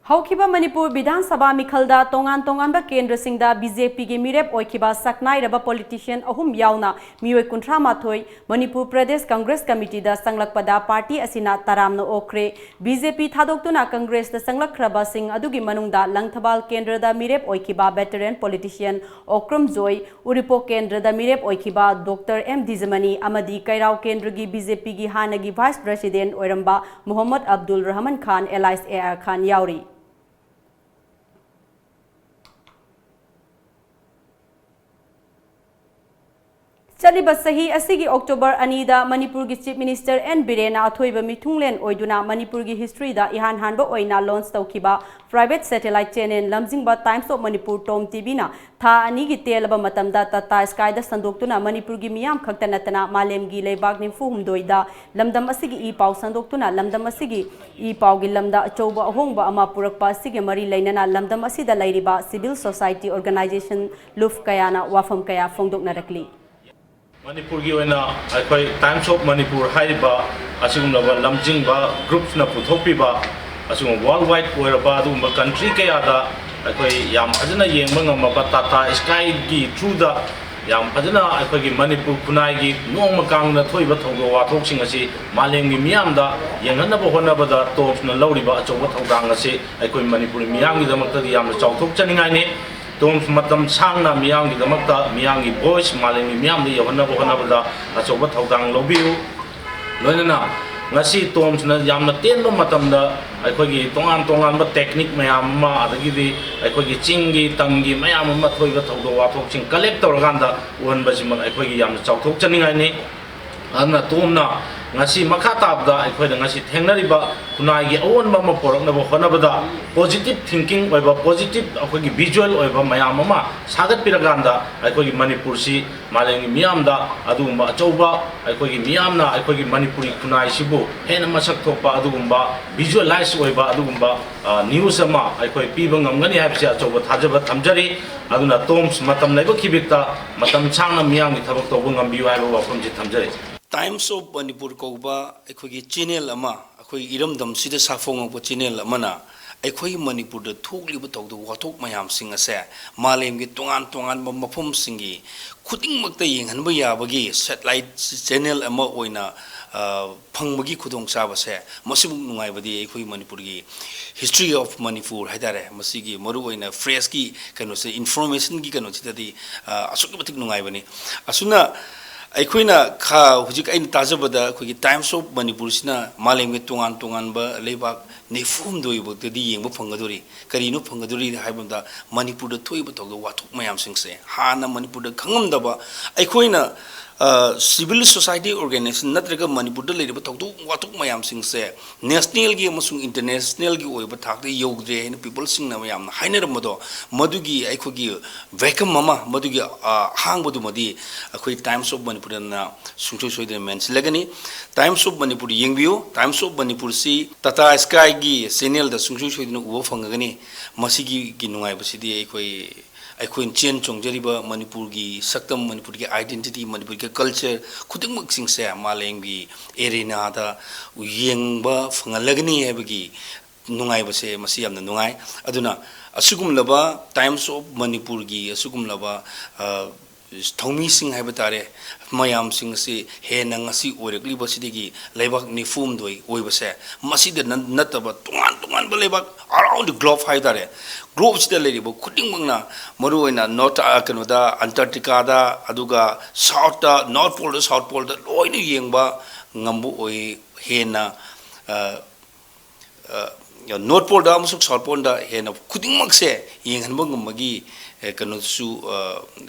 ꯍꯧꯈꯤꯕ ꯃꯅꯤꯄꯨꯔ ꯕꯤꯙꯥꯟ ꯁꯚꯥ ꯃꯤꯈꯜꯗ ꯇꯣꯉꯥꯟ ꯇꯣꯉꯥꯟꯕ ꯀꯦꯟꯗ꯭ꯔꯁꯤꯡꯗ BJPꯒꯤ ꯃꯤꯔꯦꯞ ꯑꯣꯏꯈꯤꯕ ꯁꯛꯅꯥꯏꯔꯕ politician ꯑꯍꯨꯝ ꯌꯥꯎꯅ ꯃꯤꯑꯣꯏ ꯀꯨꯟꯊ꯭ꯔꯥ ꯃꯥꯊꯣꯏ ꯃꯅꯤꯄꯨꯔ ꯄ꯭ꯔꯗꯦꯁ ꯀꯪꯒ꯭ꯔꯦꯁ ꯀꯃꯤꯇꯤꯗ ꯆꯪꯂꯛꯄꯗ party ꯑꯁꯤꯅ ꯇꯔꯥꯝꯅ ꯑꯣꯛꯈ꯭ꯔꯦ꯫ BJP ꯊꯥꯗꯣꯛꯇꯨꯅ ꯀꯪꯒ꯭ꯔꯦꯁꯇ ꯆꯪꯂꯛꯈ꯭ꯔꯕꯁꯤꯡ ꯑꯗꯨꯒꯤ ꯃꯅꯨꯡꯗ ꯂꯪꯊꯕꯥꯜ ꯀꯦꯟꯗ꯭ꯔꯗ ꯃꯤꯔꯦꯞ ꯑꯣꯏꯈꯤꯕ veteran politician ꯑꯣꯀ꯭ꯔꯝ ꯖꯣꯏ, ꯎꯔꯤꯄꯣꯛ ꯀꯦꯟꯗ꯭ꯔꯗ ꯃꯤꯔꯦꯞ ꯑꯣꯏꯈꯤꯕ Doctor M ꯗꯤꯖꯃꯅꯤ ꯑꯃꯗꯤ ꯀꯩꯔꯥꯎ ꯀꯦꯟꯗ꯭ꯔꯒꯤ BJPꯒꯤ ꯍꯥꯟꯅꯒꯤ vice president ꯑꯣꯏꯔꯝꯕ ꯃꯣꯍꯝꯃꯗ ꯑꯕꯗꯨꯜ ꯔꯍꯃꯟ ꯈꯥꯟ alias AR ꯈꯥꯟ ꯌꯥꯎꯔꯤ꯫ ꯆꯠꯂꯤꯕ ꯆꯍꯤ ꯑꯁꯤꯒꯤ ꯑꯣꯛꯇꯣꯕꯔ ꯑꯅꯤꯗ ꯃꯅꯤꯄꯨꯔꯒꯤ Chief Minister N ꯕꯤꯔꯦꯟꯅ ꯑꯊꯣꯏꯕ ꯃꯤꯊꯨꯡꯂꯦꯟ ꯑꯣꯏꯗꯨꯅ ꯃꯅꯤꯄꯨꯔꯒꯤ historyꯗ ꯏꯍꯥꯟ ꯍꯥꯟꯕ ꯑꯣꯏꯅ launch ꯇꯧꯈꯤꯕ private satellite channel ꯂꯝꯖꯤꯡꯕ Times of Manipur, TOM TVꯅ ꯊꯥ ꯑꯅꯤꯒꯤ ꯇꯦꯜꯂꯕ ꯃꯇꯝꯗ Tata Skyꯗ ꯁꯟꯗꯣꯛꯇꯨꯅ ꯃꯅꯤꯄꯨꯔꯒꯤ ꯃꯤꯌꯥꯝ ꯈꯛꯇ ꯅꯠꯇꯅ ꯃꯥꯂꯦꯝꯒꯤ ꯂꯩꯕꯥꯛ ꯅꯤꯐꯨ ꯍꯨꯝꯗꯣꯏꯗ ꯂꯝꯗꯝ ꯑꯁꯤꯒꯤ ꯏ ꯄꯥꯎ ꯁꯟꯗꯣꯛꯇꯨꯅ ꯂꯝꯗꯝ ꯑꯁꯤꯒꯤ ꯏ ꯄꯥꯎꯒꯤ ꯂꯝꯗ ꯑꯆꯧꯕ ꯑꯍꯣꯡꯕ ꯑꯃ ꯄꯨꯔꯛꯄ ꯑꯁꯤꯒ ꯃꯔꯤ ꯂꯩꯅꯅ ꯂꯝꯗꯝ ꯑꯁꯤꯗ ꯂꯩꯔꯤꯕ civil society organization, ꯂꯨꯞ ꯀꯌꯥꯅ ꯋꯥꯐꯝ ꯀꯌꯥ ꯐꯣꯡꯗꯣꯛꯅꯔꯛꯂꯤ꯫ ꯃꯅꯤꯄꯨꯔꯒꯤ ꯑꯣꯏꯅ ꯑꯩꯈꯣꯏ Times of Manipur ꯍꯥꯏꯔꯤꯕ ꯑꯁꯤꯒꯨꯝꯂꯕ ꯂꯝꯖꯤꯡꯕ groupꯅ ꯄꯨꯊꯣꯛꯄꯤꯕ, ꯑꯁꯤꯒꯨꯝꯕ worldwide ꯑꯣꯏꯔꯕ ꯑꯗꯨꯒꯨꯝꯕ country ꯀꯌꯥꯗ ꯑꯩꯈꯣꯏ ꯌꯥꯝ ꯐꯖꯅ ꯌꯦꯡꯕ ꯉꯝꯃꯕ Tata Skyꯒꯤ throughꯗ ꯌꯥꯝ ꯐꯖꯅ ꯑꯩꯈꯣꯏꯒꯤ ꯃꯅꯤꯄꯨꯔ ꯈꯨꯟꯅꯥꯏꯒꯤ ꯅꯣꯡꯃ ꯀꯥꯡꯅ ꯊꯣꯛꯏꯕ ꯊꯧꯗꯣꯛ ꯋꯥꯊꯣꯛꯁꯤꯡ ꯑꯁꯤ ꯃꯥꯂꯦꯝꯒꯤ ꯃꯤꯌꯥꯝꯗ ꯌꯦꯡꯍꯟꯅꯕ ꯍꯣꯠꯅꯕꯗ TOMSꯅ ꯂꯧꯔꯤꯕ ꯑꯆꯧꯕ ꯊꯧꯗꯥꯡ ꯑꯁꯤ ꯑꯩꯈꯣꯏ ꯃꯅꯤꯄꯨꯔꯤ ꯃꯤꯌꯥꯝꯒꯤꯗꯃꯛꯇꯗꯤ ꯌꯥꯝꯅ ꯆꯥꯎꯊꯣꯛꯆꯅꯤꯡꯉꯥꯏꯅꯤ꯫ TOMS ꯃꯇꯝ ꯁꯥꯡꯅ ꯃꯤꯌꯥꯝꯒꯤꯗꯃꯛꯇ, ꯃꯤꯌꯥꯝꯒꯤ voice ꯃꯥꯂꯦꯝꯒꯤ ꯃꯤꯌꯥꯝꯗ ꯌꯧꯍꯟꯅꯕ ꯍꯣꯠꯅꯕꯗ ꯑꯆꯧꯕ ꯊꯧꯗꯥꯡ ꯂꯧꯕꯤꯌꯨ꯫ ꯂꯣꯏꯅꯅ ꯉꯁꯤ TOMSꯅ ꯌꯥꯝꯅ ꯇꯦꯟꯕ ꯃꯇꯝꯗ ꯑꯩꯈꯣꯏꯒꯤ ꯇꯣꯉꯥꯟ ꯇꯣꯉꯥꯟꯕ technique ꯃꯌꯥꯝ ꯑꯃ, ꯑꯗꯒꯤꯗꯤ ꯑꯩꯈꯣꯏꯒꯤ ꯆꯤꯡꯒꯤ, ꯇꯝꯒꯤ ꯃꯌꯥꯝ ꯑꯃ ꯊꯣꯛꯏꯕ ꯊꯧꯗꯣꯛ ꯋꯥꯊꯣꯛꯁꯤꯡ collect ꯇꯧꯔꯀꯥꯟꯗ ꯎꯍꯟꯕꯁꯤꯃꯛ ꯑꯩꯈꯣꯏꯒꯤ ꯌꯥꯝꯅ ꯆꯥꯎꯊꯣꯛꯆꯅꯤꯡꯉꯥꯏꯅꯤ꯫ ꯑꯗꯨꯅ TOMꯅ ꯉꯁꯤ ꯃꯈꯥ ꯇꯥꯕꯗ ꯑꯩꯈꯣꯏꯅ ꯉꯁꯤ ꯊꯦꯡꯅꯔꯤꯕ ꯈꯨꯟꯅꯥꯏꯒꯤ ꯑꯑꯣꯟꯕ ꯑꯃ ꯄꯨꯔꯛꯅꯕ ꯍꯣꯠꯅꯕꯗ positive thinking ꯑꯣꯏꯕ, positive ꯑꯩꯈꯣꯏꯒꯤ visual ꯑꯣꯏꯕ ꯃꯌꯥꯝ ꯑꯃ ꯁꯥꯒꯠꯄꯤꯔꯀꯥꯟꯗ ꯑꯩꯈꯣꯏꯒꯤ ꯃꯅꯤꯄꯨꯔꯁꯤ ꯃꯥꯂꯦꯝꯒꯤ ꯃꯤꯌꯥꯝꯗ ꯑꯗꯨꯒꯨꯝꯕ ꯑꯆꯧꯕ, ꯑꯩꯈꯣꯏꯒꯤ ꯃꯤꯌꯥꯝꯅ ꯑꯩꯈꯣꯏꯒꯤ ꯃꯅꯤꯄꯨꯔꯤ ꯈꯨꯟꯅꯥꯏꯁꯤꯕꯨ ꯍꯦꯟꯅ ꯃꯁꯛ ꯊꯣꯛꯄ ꯑꯗꯨꯒꯨꯝꯕ visualize ꯑꯣꯏꯕ ꯑꯗꯨꯒꯨꯝꯕ, ꯑ, news ꯑꯃ ꯑꯩꯈꯣꯏ ꯄꯤꯕ ꯉꯝꯒꯅꯤ ꯍꯥꯏꯕꯁꯤ ꯑꯆꯧꯕ ꯊꯥꯖꯕ ꯊꯝꯖꯔꯤ꯫ ꯑꯗꯨꯅ TOMS ꯃꯇꯝ ꯂꯩꯕ ꯈꯤꯕꯤꯛꯇ ꯃꯇꯝ ꯁꯥꯡꯅ ꯃꯤꯌꯥꯝꯒꯤ ꯊꯕꯛ ꯇꯧꯕ ꯉꯝꯕꯤꯌꯨ ꯍꯥꯏꯕ ꯋꯥꯐꯝꯁꯤ ꯊꯝꯖꯔꯤ꯫ Times of Manipur ꯀꯧꯕ ꯑꯩꯈꯣꯏꯒꯤ channel ꯑꯃ, ꯑꯩꯈꯣꯏ ꯏꯔꯝꯗꯝꯁꯤꯗ ꯁꯥꯐꯣꯡꯉꯛꯄ channel ꯑꯃꯅ ꯑꯩꯈꯣꯏ ꯃꯅꯤꯄꯨꯔꯗ ꯊꯣꯛꯂꯤꯕ ꯊꯧꯗꯣꯛ ꯋꯥꯊꯣꯛ ꯃꯌꯥꯝꯁꯤꯡ ꯑꯁꯦ ꯃꯥꯂꯦꯝꯒꯤ ꯇꯣꯉꯥꯟ ꯇꯣꯉꯥꯟꯕ ꯃꯐꯝꯁꯤꯡꯒꯤ ꯈꯨꯗꯤꯡꯃꯛꯇ ꯌꯦꯡꯍꯟꯕ ꯌꯥꯕꯒꯤ satellite channel ꯑꯃ ꯑꯣꯏꯅ, ꯑ, ꯐꯪꯕꯒꯤ ꯈꯨꯗꯣꯡꯆꯥꯕꯁꯦ, ꯃꯁꯤꯃꯨꯛ ꯅꯨꯡꯉꯥꯏꯕꯗꯤ ꯑꯩꯈꯣꯏ ꯃꯅꯤꯄꯨꯔꯒꯤ History of Manipur ꯍꯥꯏꯇꯥꯔꯦ, ꯃꯁꯤꯒꯤ ꯃꯔꯨꯑꯣꯏꯅ pressꯀꯤ ꯀꯩꯅꯣꯁꯦ, informationꯒꯤ ꯀꯩꯅꯣꯁꯤꯗꯗꯤ, ꯑ, ꯑꯁꯨꯛꯀꯤ ꯃꯇꯤꯛ ꯅꯨꯡꯉꯥꯏꯕꯅꯤ꯫ ꯑꯁꯨꯝꯅ ꯑꯩꯈꯣꯏꯅ ꯈ-, ꯍꯧꯖꯤꯛ ꯑꯩꯅ ꯇꯥꯖꯕꯗ ꯑꯩꯈꯣꯏꯒꯤ Times of Manipurꯁꯤꯅ ꯃꯥꯂꯦꯝꯒꯤ ꯇꯣꯉꯥꯟ ꯇꯣꯉꯥꯟꯕ ꯂꯩꯕꯥꯛ ꯅꯤꯐꯨ ꯍꯨꯝꯗꯣꯏ ꯐꯥꯎꯗꯗꯤ ꯌꯦꯡꯕ ꯐꯪꯒꯗꯣꯔꯤ꯫ ꯀꯔꯤꯅꯣ ꯐꯪꯒꯗꯣꯔꯤ ꯍꯥꯏꯕ ꯃꯇꯝꯗ, ꯃꯅꯤꯄꯨꯔꯗ ꯊꯣꯛꯏꯕ ꯊꯧꯗꯣꯛ ꯋꯥꯊꯣꯛ ꯃꯌꯥꯝꯁꯤꯡꯁꯦ ꯍꯥꯟꯅ ꯃꯅꯤꯄꯨꯔꯗ ꯈꯪꯉꯝꯗꯕ, ꯑꯩꯈꯣꯏꯅ, ꯑ, civil society organization ꯅꯠꯇ꯭ꯔꯒ ꯃꯅꯤꯄꯨꯔꯗ ꯂꯩꯔꯤꯕ ꯊꯧꯗꯣꯛ ꯋꯥꯊꯣꯛ ꯃꯌꯥꯝꯁꯤꯡꯁꯦ national ꯒꯤ ꯑꯃꯁꯨꯡ international ꯒꯤ ꯑꯣꯏꯕ ꯊꯥꯛꯇ ꯌꯧꯗ꯭ꯔꯦ ꯍꯥꯏꯅ people ꯁꯤꯡꯅ ꯌꯥꯝꯅ ꯍꯥꯏꯅꯔꯝꯕꯗꯣ, ꯃꯗꯨꯒꯤ ꯑꯩꯈꯣꯏꯒꯤ vacuum ꯑꯃ, ꯃꯗꯨꯒꯤ, ꯑ, ꯑꯍꯥꯡꯕꯗꯨꯃꯗꯤ ꯑꯩꯈꯣꯏ Times of Manipur ꯅ ꯁꯨꯡꯁꯣꯏ ꯁꯣꯏꯗꯅ ꯃꯦꯟꯁꯤꯜꯂꯒꯅꯤ꯫ Times of Manipur ꯌꯦꯡꯕꯤꯌꯨ꯫ Times of Manipur ꯁꯤ Tata Sky ꯒꯤ channel ꯗ ꯁꯨꯡꯁꯣꯏ ꯁꯣꯏꯗꯅ ꯎꯕ ꯐꯪꯒꯅꯤ꯫ ꯃꯁꯤꯒꯤ, ꯒꯤ ꯅꯨꯡꯉꯥꯏꯕꯁꯤꯗꯤ ꯑꯩꯈꯣꯏ, ꯑꯩꯈꯣꯏꯅ ꯆꯦꯟ ꯆꯣꯡꯖꯔꯤꯕ ꯃꯅꯤꯄꯨꯔꯒꯤ ꯁꯛꯇꯝ, ꯃꯅꯤꯄꯨꯔꯒꯤ identity, ꯃꯅꯤꯄꯨꯔꯒꯤ culture ꯈꯨꯗꯤꯡꯃꯛꯁꯤꯡꯁꯦ ꯃꯥꯂꯦꯝꯒꯤ arena ꯗ ꯌꯦꯡꯕ ꯐꯪꯍꯜꯂꯒꯅꯤ ꯍꯥꯏꯕꯒꯤ ꯅꯨꯡꯉꯥꯏꯕꯁꯦ, ꯃꯁꯤ ꯌꯥꯝꯅ ꯅꯨꯡꯉꯥꯏ꯫ ꯑꯗꯨꯅ ꯑꯁꯤꯒꯨꯝꯂꯕ Times of Manipur ꯒꯤ ꯑꯁꯤꯒꯨꯝꯂꯕ, ꯑ, ꯊꯧꯃꯤꯁꯤꯡ ꯍꯥꯏꯕ ꯇꯥꯔꯦ, ꯃꯌꯥꯝꯁꯤꯡ ꯑꯁꯤ ꯍꯦꯟꯅ ꯉꯁꯤ ꯑꯣꯏꯔꯛꯂꯤꯕꯁꯤꯗꯒꯤ ꯂꯩꯕꯥꯛ ꯅꯤꯐꯨ ꯍꯨꯝꯗꯣꯏ ꯑꯣꯏꯕꯁꯦ, ꯃꯁꯤꯗ ꯅ-, ꯅꯠꯇꯕ ꯇꯣꯉꯥꯟ ꯇꯣꯉꯥꯟꯕ ꯂꯩꯕꯥꯛ around the globe ꯍꯥꯏ ꯇꯥꯔꯦ, globe ꯁꯤꯗ ꯂꯩꯔꯤꯕ ꯈꯨꯗꯤꯡꯃꯛꯅ, ꯃꯔꯨꯑꯣꯏꯅ North, ꯑ, ꯀꯩꯅꯣꯗ, Antarctica ꯗ, ꯑꯗꯨꯒ South ꯇ, North Pole ꯗ, South Pole ꯗ ꯂꯣꯏꯅ ꯌꯦꯡꯕ ꯉꯝꯕ ꯑꯣꯏ꯫ ꯍꯦꯟꯅ, ꯑ, ꯑ, North Pole ꯗ ꯑꯃꯁꯨꯡ South Pole ꯗ ꯍꯦꯟꯅ ꯈꯨꯗꯤꯡꯃꯛꯁꯦ ꯌꯦꯡꯍꯟꯕ ꯉꯝꯕꯒꯤ, ꯑꯦ, ꯀꯩꯅꯣꯁꯨ, ꯑ,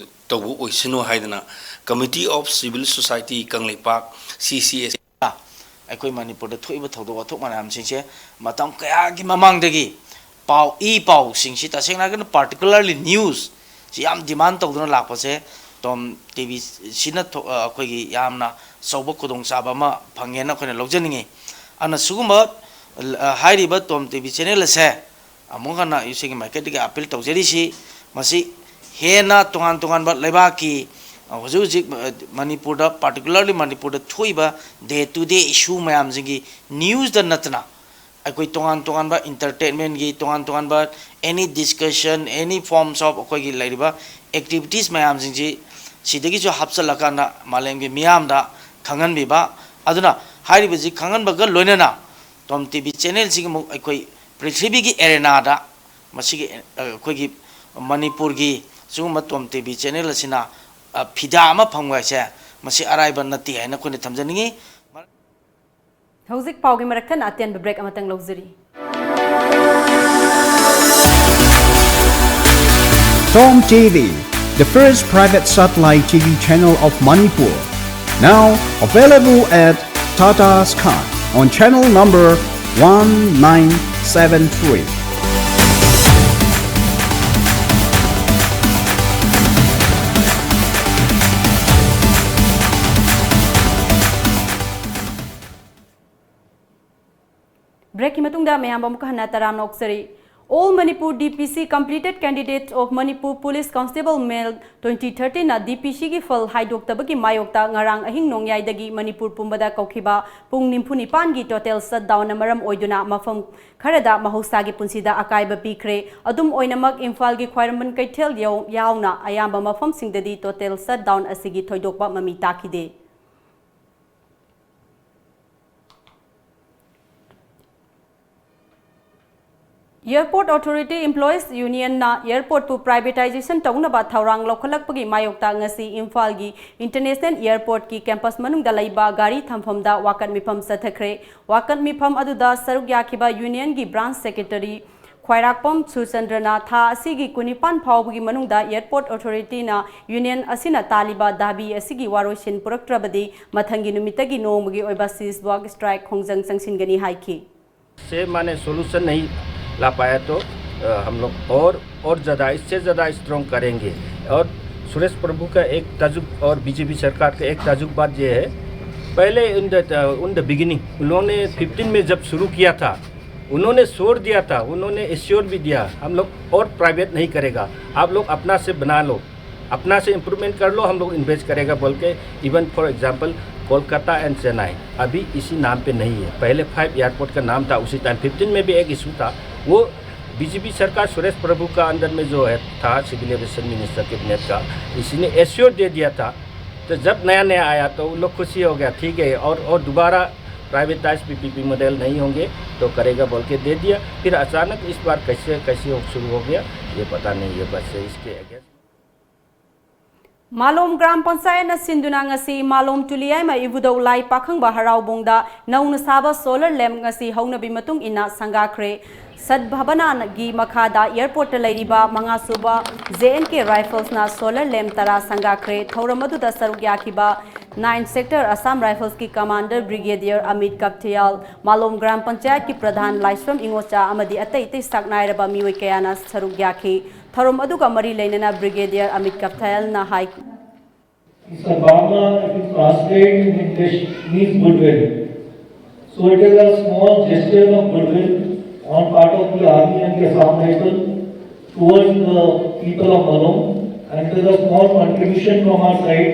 ꯇꯧꯕ ꯑꯣꯏꯁꯅꯨ ꯍꯥꯏꯗꯅ Committee of Civil Society Kangleipak, C C S ꯑꯩꯈꯣꯏ ꯃꯅꯤꯄꯨꯔꯗ ꯊꯣꯛꯏꯕ ꯊꯧꯗꯣꯛ ꯋꯥꯊꯣꯛ ꯃꯌꯥꯝꯁꯤꯡꯁꯦ ꯃꯇꯝ ꯀꯌꯥꯒꯤ ꯃꯃꯥꯡꯗꯒꯤ ꯄꯥꯎ, ꯏ ꯄꯥꯎꯁꯤꯡꯁꯤ, ꯇꯁꯦꯡꯅ ꯍꯥꯏꯔꯒꯅ particularly news ꯁꯤ ꯌꯥꯝ demand ꯇꯧꯗꯨꯅ ꯂꯥꯛꯄꯁꯦ ꯇꯣꯝ ꯇꯤ ꯚꯤ ꯁꯤꯅ ꯊꯣ-, ꯑ, ꯑꯩꯈꯣꯏꯒꯤ ꯌꯥꯝꯅ ꯑꯆꯧꯕ ꯈꯨꯗꯣꯡꯆꯥꯕ ꯑꯃ ꯐꯪꯉꯦꯅ ꯑꯩꯈꯣꯏꯅ ꯂꯧꯖꯅꯤꯡꯉꯤ꯫ ꯑꯗꯨꯅ ꯁꯤꯒꯨꯝꯕ, ꯑ, ꯍꯥꯏꯔꯤꯕ ꯇꯣꯝ ꯇꯤ ꯚꯤ channel ꯑꯁꯦ ꯑꯃꯨꯛ ꯍꯟꯅ ꯏꯁꯩꯒꯤ ꯃꯥꯏꯀꯩꯗꯒꯤ appeal ꯇꯧꯖꯔꯤꯁꯤ, ꯃꯁꯤ ꯍꯦꯟꯅ ꯇꯣꯉꯥꯟ ꯇꯣꯉꯥꯟꯕ ꯂꯩꯕꯥꯛꯀꯤ, ꯑ, ꯍꯧꯖꯤꯛ ꯍꯧꯖꯤꯛ, ꯑ, ꯃꯅꯤꯄꯨꯔꯗ, particularly ꯃꯅꯤꯄꯨꯔꯗ ꯊꯣꯛꯏꯕ day to day issue ꯃꯌꯥꯝꯁꯤꯡꯒꯤ news ꯇ ꯅꯠꯇꯅ ꯑꯩꯈꯣꯏ ꯇꯣꯉꯥꯟ ꯇꯣꯉꯥꯟꯕ entertainment ꯀꯤ, ꯇꯣꯉꯥꯟ ꯇꯣꯉꯥꯟꯕ any discussion, any forms of ꯑꯩꯈꯣꯏꯒꯤ ꯂꯩꯔꯤꯕ activities ꯃꯌꯥꯝꯁꯤꯡꯁꯤ ꯁꯤꯗꯒꯤꯁꯨ ꯍꯥꯞꯆꯤꯜꯂꯀꯥꯟꯗ ꯃꯥꯂꯦꯝꯒꯤ ꯃꯤꯌꯥꯝꯗ ꯈꯪꯍꯟꯕꯤꯕ꯫ ꯑꯗꯨꯅ ꯍꯥꯏꯔꯤꯕꯁꯤ ꯈꯪꯍꯟꯕꯒ ꯂꯣꯏꯅꯅ ꯇꯣꯝ ꯇꯤ ꯚꯤ channel ꯁꯤꯒꯤ ꯑꯃꯨꯛ ꯑꯩꯈꯣꯏ ꯄ꯭ꯔꯤꯊꯤꯕꯤꯒꯤ arena ꯗ ꯃꯁꯤꯒꯤ, ꯑ, ꯑꯩꯈꯣꯏꯒꯤ ꯃꯅꯤꯄꯨꯔꯒꯤ ꯁꯤꯒꯨꯝꯕ ꯇꯣꯝ ꯇꯤ ꯚꯤ channel ꯑꯁꯤꯅ, ꯑ, ꯐꯤꯗꯥ ꯑꯃ ꯐꯪꯕ ꯍꯥꯏꯁꯦ ꯃꯁꯤ ꯑꯔꯥꯏꯕ ꯅꯠꯇꯦ ꯍꯥꯏꯅ ꯑꯩꯈꯣꯏꯅ ꯊꯝꯖꯅꯤꯡꯉꯤ꯫ ꯍꯧꯖꯤꯛ ꯄꯥꯎꯒꯤ ꯃꯔꯛ ꯊꯠꯅ ꯑꯇꯦꯟꯕ break ꯑꯃꯇꯪ ꯂꯧꯖꯔꯤ꯫ Tom T V, the first private satellite T V channel of Manipur. Now available at Tata Sky on channel number one nine seven three. ꯕ꯭ꯔꯦꯛꯀꯤ ꯃꯇꯨꯡꯗ ꯃꯌꯥꯝꯕꯨ ꯑꯃꯨꯛꯀ ꯍꯟꯅ ꯇꯔꯥꯝꯅ ꯑꯣꯛꯆꯔꯤ꯫ All Manipur D P C completed candidate of Manipur Police Constable Male twenty thirteen ꯅ D P C ꯒꯤ ꯐꯜ ꯍꯥꯏꯗꯣꯛꯇꯕꯒꯤ ꯃꯥꯌꯣꯛꯇ ꯉꯔꯥꯡ ꯑꯍꯤꯡ ꯅꯣꯡꯌꯥꯏꯗꯒꯤ ꯃꯅꯤꯄꯨꯔ ꯄꯨꯝꯕꯗ ꯀꯧꯈꯤꯕ ꯄꯨꯡ ꯅꯤꯐꯨ ꯅꯤꯄꯥꯟꯒꯤ total shutdown ꯅ ꯃꯔꯝ ꯑꯣꯏꯗꯨꯅ ꯃꯐꯝ ꯈꯔꯗ ꯃꯍꯧꯁꯥꯒꯤ ꯄꯨꯟꯁꯤꯗ ꯑꯀꯥꯏꯕ ꯄꯤꯈ꯭ꯔꯦ꯫ ꯑꯗꯨꯝ ꯑꯣꯏꯅꯃꯛ, ꯏꯝꯐꯥꯜꯒꯤ ꯈ꯭ꯋꯥꯏꯔꯝꯕꯟ ꯀꯩꯊꯦꯜ ꯌꯧ-, ꯌꯥꯎꯅ ꯑꯌꯥꯝꯕ ꯃꯐꯝꯁꯤꯡꯗꯗꯤ total shutdown ꯑꯁꯤꯒꯤ ꯊꯣꯏꯗꯣꯛꯄ ꯃꯃꯤ ꯇꯥꯈꯤꯗꯦ꯫ Airport Authority Employees Union ꯅ airport ꯄꯨ privatization ꯇꯧꯅꯕ ꯊꯧꯔꯥꯡ ꯂꯧꯈꯠꯂꯛꯄꯒꯤ ꯃꯥꯌꯣꯛꯇ ꯉꯁꯤ ꯏꯝꯐꯥꯜꯒꯤ International Airport ꯀꯤ campus ꯃꯅꯨꯡꯗ ꯂꯩꯕ ꯒꯥꯔꯤ ꯊꯝꯐꯝꯗ ꯋꯥꯀꯠ ꯃꯤꯐꯝ ꯆꯠꯊꯈ꯭ꯔꯦ꯫ ꯋꯥꯀꯠ ꯃꯤꯐꯝ ꯑꯗꯨꯗ ꯁꯔꯨꯛ ꯌꯥꯈꯤꯕ union ꯒꯤ branch secretary ꯈ꯭ꯋꯥꯏꯔꯥꯛꯄꯝ ꯁꯨꯔꯆꯟꯗ꯭ꯔꯅ ꯊꯥ ꯑꯁꯤꯒꯤ ꯀꯨꯟꯅꯤꯄꯥꯟ ꯐꯥꯎꯕꯒꯤ ꯃꯅꯨꯡꯗ airport authority ꯅ union ꯑꯁꯤꯅ ꯇꯥꯜꯂꯤꯕ ꯗꯥꯕꯤ ꯑꯁꯤꯒꯤ ꯋꯥꯔꯣꯏꯁꯤꯟ ꯄꯨꯔꯛꯇ꯭ꯔꯕꯗꯤ ꯃꯊꯪꯒꯤ ꯅꯨꯃꯤꯠꯇꯒꯤ ꯅꯣꯡꯃꯒꯤ ꯑꯣꯏꯕ cease work strike ꯈꯣꯡꯖꯪ ꯆꯪꯁꯤꯟꯒꯅꯤ ꯍꯥꯏꯈꯤ꯫ से माने सोल्यूशन नहीं ला पाया तो अ, हम लोग और और ज़्यादा, इससे ज़्यादा स्ट्रॉन्ग करेंगे। और सुरेश प्रभु का एक ताजुब और बीजेपी सरकार का एक ताजुब बात यह है, पहले इन द उन द बिगिनिंग उन्होंने फिफ्टीन में जब शुरू किया था, उन्होंने शोर दिया था, उन्होंने एश्योर भी दिया, हम लोग और प्राइवेट नहीं करेगा, आप लोग अपना से बना लो, अपना से इम्प्रूवमेंट कर लो, हम लोग इन्वेस्ट करेगा बोल के। Even for example Kolkata and Chennai अभी इसी नाम पे नहीं है। पहले फाइव एयरपोर्ट का नाम था, उसी टाइम फिफ्टीन में भी एक इशू था, वो बीजेपी सरकार सुरेश प्रभु का अंडर में जो है था सिविल एविएशन मिनिस्टर कैबिनेट का, इसी ने एश्योर दे दिया था। तो जब नया नया आया तो उन लोग खुशी हो गया, ठीक है, और और दोबारा प्राइवेटाइज पीपीपी मॉडल नहीं होंगे तो करेगा बोल के दे दिया। फिर अचानक इस बार कैसे कैसे हो- शुरू हो गया, ये पता नहीं है। बस इसके अगेंस्ट ꯃꯥꯂꯣꯝ ꯒ꯭ꯔꯥꯝ ꯄꯟꯆꯥꯌꯠꯅ ꯁꯤꯟꯗꯨꯅ ꯉꯁꯤ ꯃꯥꯂꯣꯝ ꯇꯨꯂꯤꯌꯥꯏꯃ ꯏꯕꯨꯙꯧ ꯂꯥꯏ ꯄꯥꯈꯪꯕ ꯍꯔꯥꯎꯕꯣꯡꯗ ꯅꯧꯅ ꯁꯥꯕ solar lamp ꯉꯁꯤ ꯍꯧꯅꯕꯤ ꯃꯇꯨꯡ ꯏꯟꯅ ꯁꯪꯒꯥꯈ꯭ꯔꯦ꯫ ꯁꯠꯚꯥꯕꯅꯥꯒꯤ ꯃꯈꯥꯗ airport ꯇ ꯂꯩꯔꯤꯕ ꯃꯉꯥꯁꯨꯕ J N K Rifles ꯅ solar lamp ꯇꯔꯥ ꯁꯪꯒꯥꯈ꯭ꯔꯦ꯫ ꯊꯧꯔꯝ ꯑꯗꯨꯗ ꯁꯔꯨꯛ ꯌꯥꯈꯤꯕ nine sector Assam Rifles ꯀꯤ commander Brigadier Amit Kaptiyal, Malom gram ꯄꯟꯆꯥꯌꯠꯀꯤ ꯄ꯭ꯔꯙꯥꯟ ꯂꯥꯏꯁ꯭ꯔꯝ ꯏꯉꯣꯆꯥ ꯑꯃꯗꯤ ꯑꯇꯩ ꯑꯇꯩ ꯁꯛ ꯅꯥꯏꯔꯕ ꯃꯤꯑꯣꯏ ꯀꯌꯥꯅ ꯁꯔꯨꯛ ꯌꯥꯈꯤ꯫ ꯊꯧꯔꯝ ꯑꯗꯨꯒ ꯃꯔꯤ ꯂꯩꯅꯅ Brigadier Amit Kaptiyal ꯅ ꯍꯥꯏ, This Bhavana, if you translate in English, means goodwill. So it is a small gesture of goodwill on part of the army and the Assam Rifle towards the people of Malong, and it is a small contribution from our side